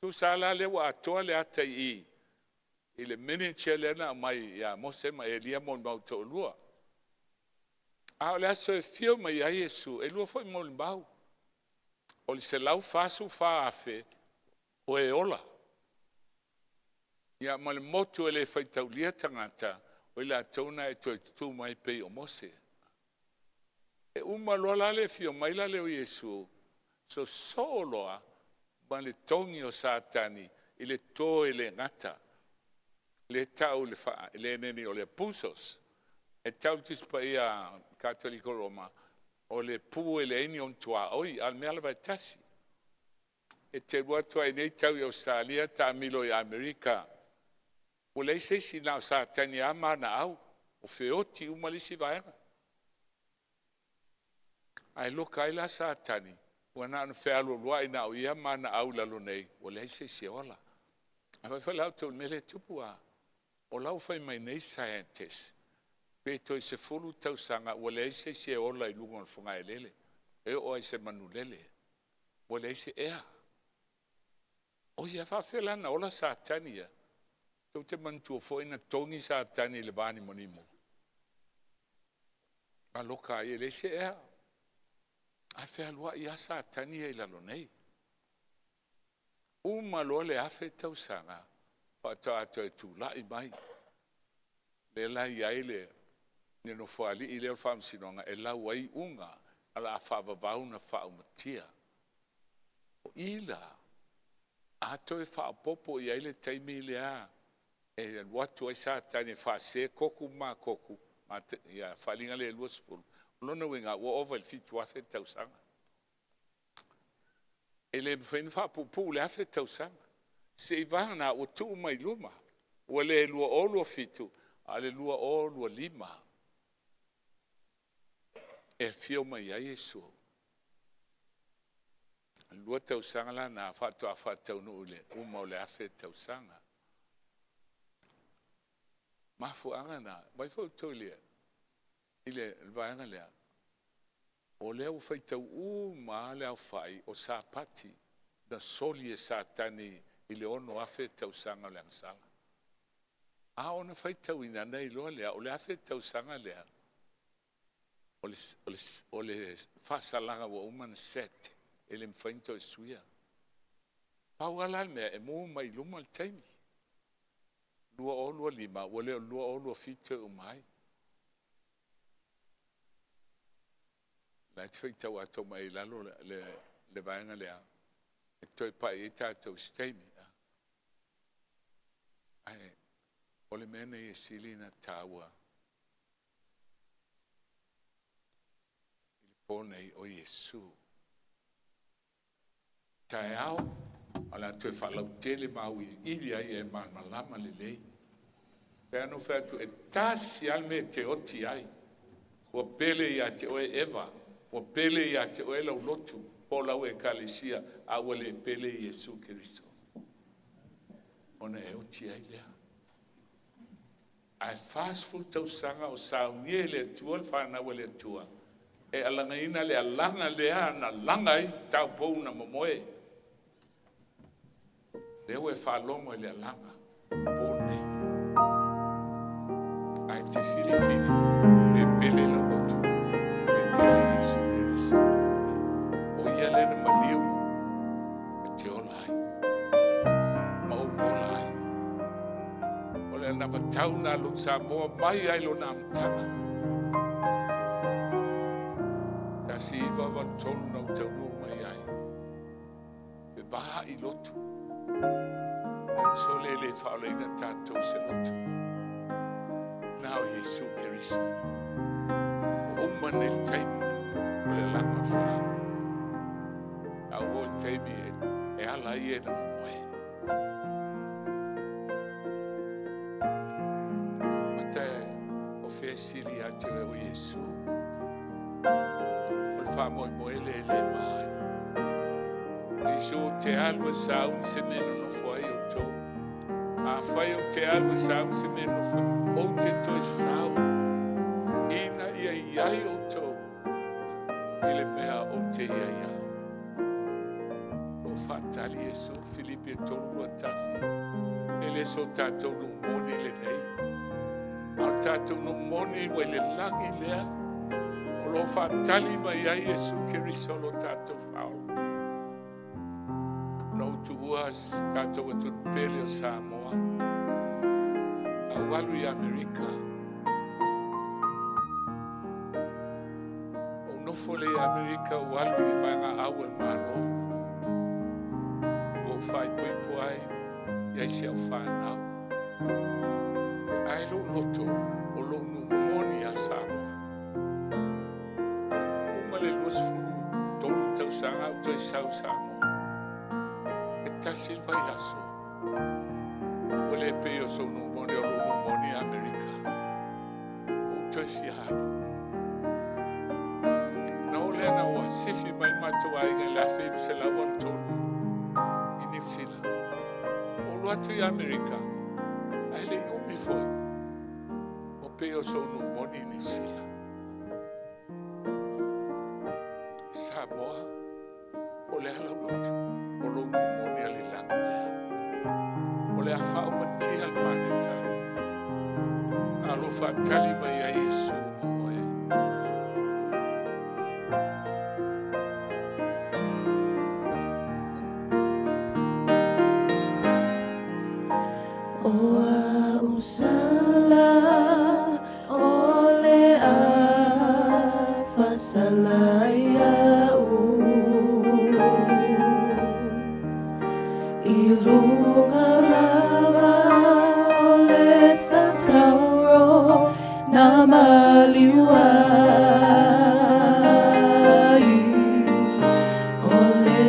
Tusa la lea ua atoa le ata i i i le miniature lea na aumai ia Mose ma Elia molimau toalua. A o le aso e afio mai ai Iesu, e lua foi molimau. O le 144,000 o e ola. Ia ma le motu e le faitaulia tagata, o i latou na e toe tutu mai pei o Mose. E uma loa la le afio mai la lea o Iesu, sosoo loa ma le togi o Satani i le to e le gata, lea e tau i le eneni o le abusos. E tau i le Tusi Paia Katoliko o Roma, o le pu e leai ni ona tuaoi, a o le mea lava e tasi. E te alu atu lava i nei tau i Ausetalia taamilo i Amerika, ua leai se isi, na o Satani lava ma ana au, ua feoti uma le isi vaega. Ae loka ai la Satani, ua na ona fealualuai na o ia ma ana au i lalo nei, ua leai se isi e ola. A fai foi la outou i le mea lea e tupu, a? O la ua fai mai nei scientists, pe toe 10 tausaga ua leai se isi e ola i luga o le fogaeleele, e oo lava i se manulele, ua leai se ea. Oi, a faapefea la ona ola Satani ia? Tou te manatua foi na togi Satani i le vanimonimo? Aloka ai e leai se ea. Ae fealuai lava Satani ia i lalo nei. Uma loa le 1,000 tausaga faatoa toe tulai mai. Lea la e i ai le Nofoalii lea o le Faamasinoga e lau ai iuga o le a faavavau ona faaumatia. O i la, a toe faaopoopo i ai le taimi lea e alu atu ai Satani e faasee Koku ma Makoku, ia faaaliga lea e 20, o lona uiga ua ova i le 7,000 tausaga. E le mafai ona faapuupuu le 1,000 tausaga. Seiavagana ua tuu mai luma, ua le 2027, a o le 2025 e afio mai ai Iesu. O le 2 tausaga la lena faatoa faataunuu i le uma o le 1,000 tausaga. Mafuaaga lena, vaai foi outou i le, i le vaega lea, o lea ua faitau uma lava le aofai o Sapati na soli e Satani i le 6,000 tausaga o le agasala. A ona faitauina, ona iloa lea, o le 1,000 tausaga lea, o le, o le, o le faasalaga ua uma ona set, e le mafai ona toe suia. Pau lava la le mea, e mu mai i luma le taimi. 2025, ua le o le 2027 e uma ai. La e te faitau atoa mai i lalo le, le, le vaega lea, e toe pai ai tatou i se taimi. Ae, o le mea nei e sili ona taua i le po nei o Iesu. Taeao, o le a toe faalautele ma auiliili ai e malamalama lelei. Pe a na ou fai atu e tasi lava le mea e te oti ai, ua pele ia te oe Eva, ua pele ia te oe lau lotu po o lau ekalesia, a ua le pele Iesu Keriso. Ona e oti ai lea. Ae 40 tausaga o saunia e le Atua le fanau a le Atua, e alagaina le alaga lea na laga ai taupou na momoe. Lea ua e faalogo i le alaga po nei. Ae te filifili pe pele lau lotu, pe pele Iesu Keriso. O ia lea na maliu e te ola ai, ma ou ola ai. O le anavatau na a Lotu Samoa mai ai lona amataga. 1983 na ou taunuu mai ai. Fevaai lotu. Ae sole e le faaolaina tatou se lotu. Na o Iesu Keriso. Ua uma nei le taimi o le alaga o le feau. A ua oo i le taimi e ala ai e na momoe. Mata o fea e sili ia te oe o Iesu. O le faamoemoe lea e le ma ai. Iesu ou te alu e sauni se mea e nonofo ai outou. Afai ou te alu e sauni se mea e nonofo ai, ou te toe sau ina ia i ai outou i le mea ou te i ai au. O faatali Iesu, Filipi e 3:21. E le so tatou nuu moni lenei, a o le tatou nuu moni ua i le lagi lea, o lo o faatali mai ai Iesu Keriso lo tatou Faaola. Na ou tuua tatou atunuu pele o Samoa, a ou alu i Amerika. Ou nofo lea i Amerika, ou alu i vaega au a le Malo. Ua ou faaipoipo ai i ai si au fanau. Ae lou loto o lou nuu moni ia Samoa. Uma le 23 tausaga ou toe sau i Samoa. E tasi le vaiaso, ua le pei o sou nuu moni o lou nuu moni ia Amerika. Ua ou toe fia alu. Na oo lea na ua sifi mai le matou aiga i le 1983 i Niu Sila. Ua ou alu atu i Amerika, ae le i umi foi, ua pei o sou nuu moni i Niu Sila. Samoa, o le a lau lotu, o lou nuu moni a le lagi lea. O le a faaumatia le paneta, a o lo o faatali mai ai Iesu mo oe. O a'u sala o le a faasala ia'u i luga lava o le satauro na maliu ai o le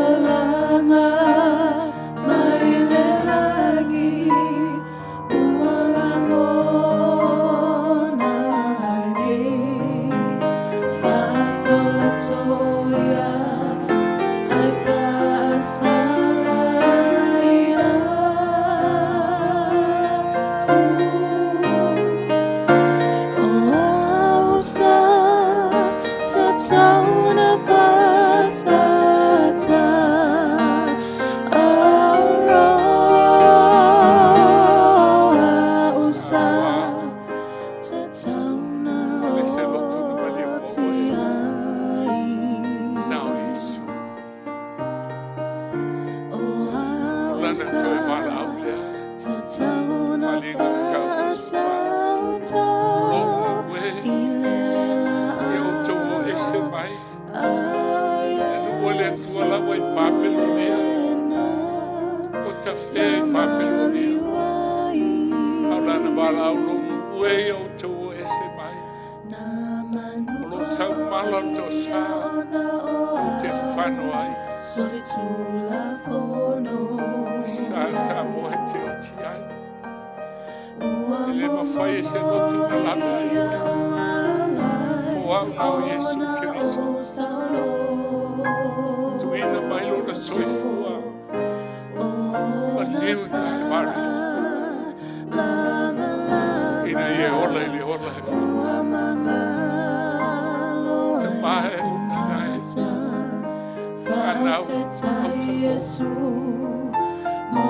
alaga mai le lagi ua lagona ai nei faasolo ai faasala ia. O le se lotu na maliu mo oe. Na o Iesu. O lana toe valaau lea. Faliga na tau o Iesu Lou nuu e, ia outou o ese mai. Le nuu a le Atua lava i Papelonia. O tafea i Papelonia. A o lana valaau lou nuu e, ia outou o ese mai. O lo sau mala o le toasā, tou te fano ai. Sa Samoa e te oti ai. E le mafai e se lotu na lape ai oe. O au na o Iesu Keriso. Tuuina mai lona soifua. Maliu i Kalvari. Ina ia ola i le ola e wha. Te mahe o tina e. Whanau au te mo.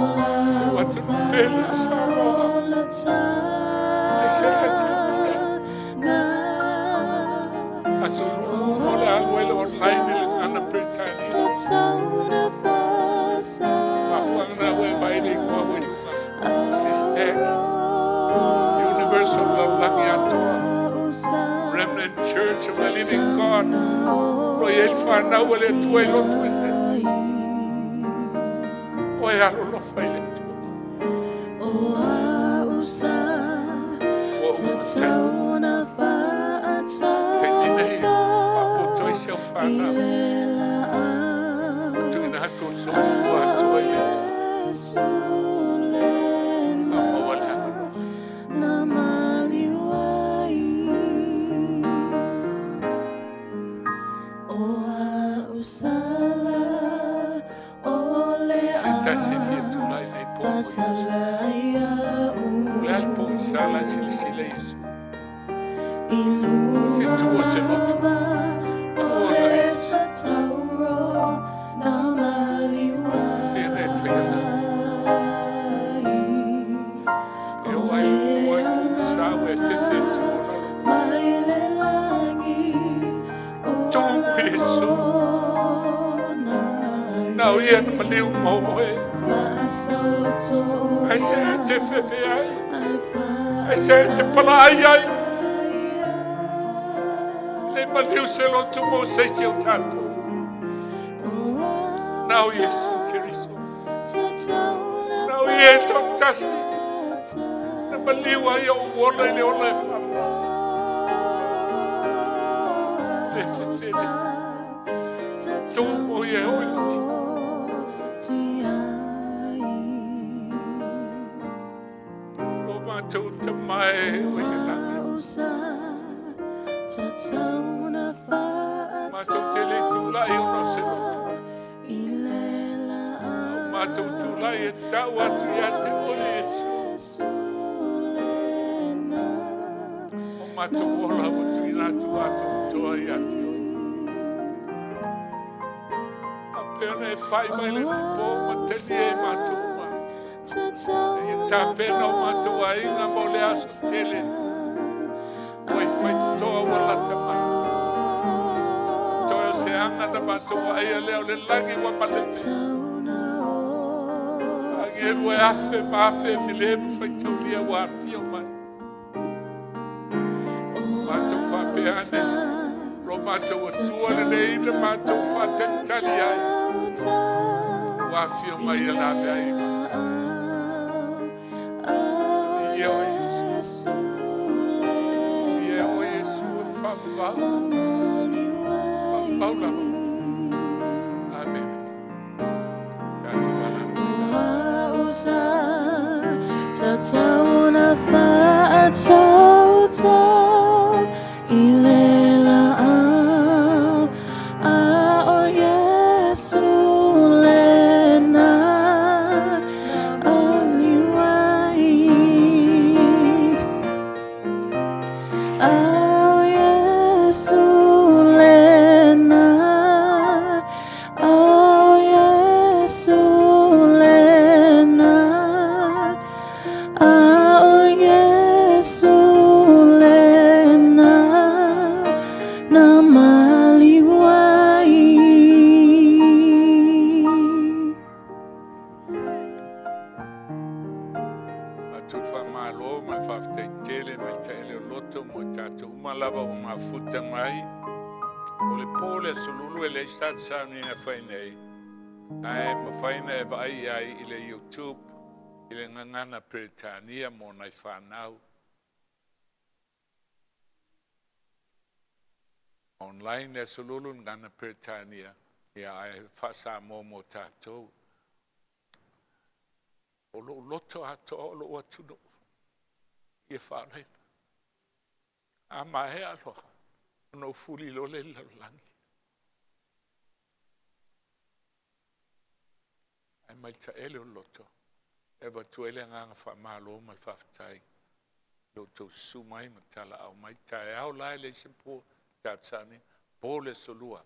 Se watu pele a Samoa. E se he te te. Aso lulu mo le alu ele online i le ngana Britania. Mafuanga na we vai le ingoa we lunga. Sistek. Universal Lalagi Atoa. Remnant Church of the Living God. Ro i el whanau le tua i lotu e se. O e alo lofa i le tua. O o te. Te ni nei. Papoto i se o whanau. O tuina atu o soifua atua i le tua. A maua le avanoa. Se tasi fia tulai nei po o Iesu. O le ale po i sala silasila Iesu. Te tua se lotu. Tua na Iesu. Fia nei whaia E o ai fua i po sa e te te tua na lo. Tu Iesu. Nau ia na maliu mo oe. Ai se te whewhe ai. Ai se te pala ai ai. Le maliu se lotu mo se si o tātou. Nau Iesu Keriso. Nau ia e tō tasi. Na maliu ai o ola i le ola e whapa. Le whewhele. Tū mo ia o i lotu. Lo mātou te mai o i le langi. Mātou te le tūlai o no se lotu. Au mātou tūlai e tau atu ia te o Iesu. O mātou ola o tuina atu atu toa ia te oi. A pena e pai mai le pō ma te ni e mātou mai. E tā pena o mātou ainga mo le aso tele. O i whaititoa ua lata mai. Toi o se anga na mātou ai a leo le langi wa malete. Angelu e afe ma afe mi le mu whaitaulia wa afio mai. Mātou whapea ane. Ro mātou atua le nei le mātou whātalitali ai. Wa afio mai e lawe ai mātou. Ia o Iesu. Ia o Iesu e whaavavau. Whaavavau lava. Amen. Tātou alana mai. Tatau na fa'atautau i le la'au a o Iesu lena maliu ai a o Iesu lena. Tatou uma lava ua mafuta mai. O le po le aso Lulu e leai sa sauniga e fai nei, ae mafai ona e vaai i ai i le YouTube i le gagana Peretania mo nai fanau. Online le aso Lulu i le gagana Peretania, ia ae faa-Samoa mo tatou. O lou loto atoa o lou atunuu ia faalaina. A maea loa, ona ou fuli loa lea i le lalolagi. Ae mai le taele o le loto, e avatu ai le agaga faamalo ma le faafetai i lo outou susu mai ma talaau mai. Taeao la e leai se po tatou sauniga, po le aso Lua,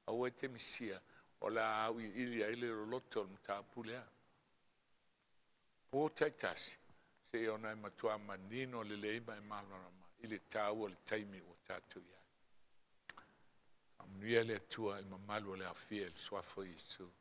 aua e te misia, o le a auiliili ai le loloto o le mataupu lea. Po taitasi, seia ona e matua manino lelei ma e malamalama i le taua o le taimi ua tatou i ai. Faamanuia le Atua i le mamalu o le aofia i le suafa o Iesu.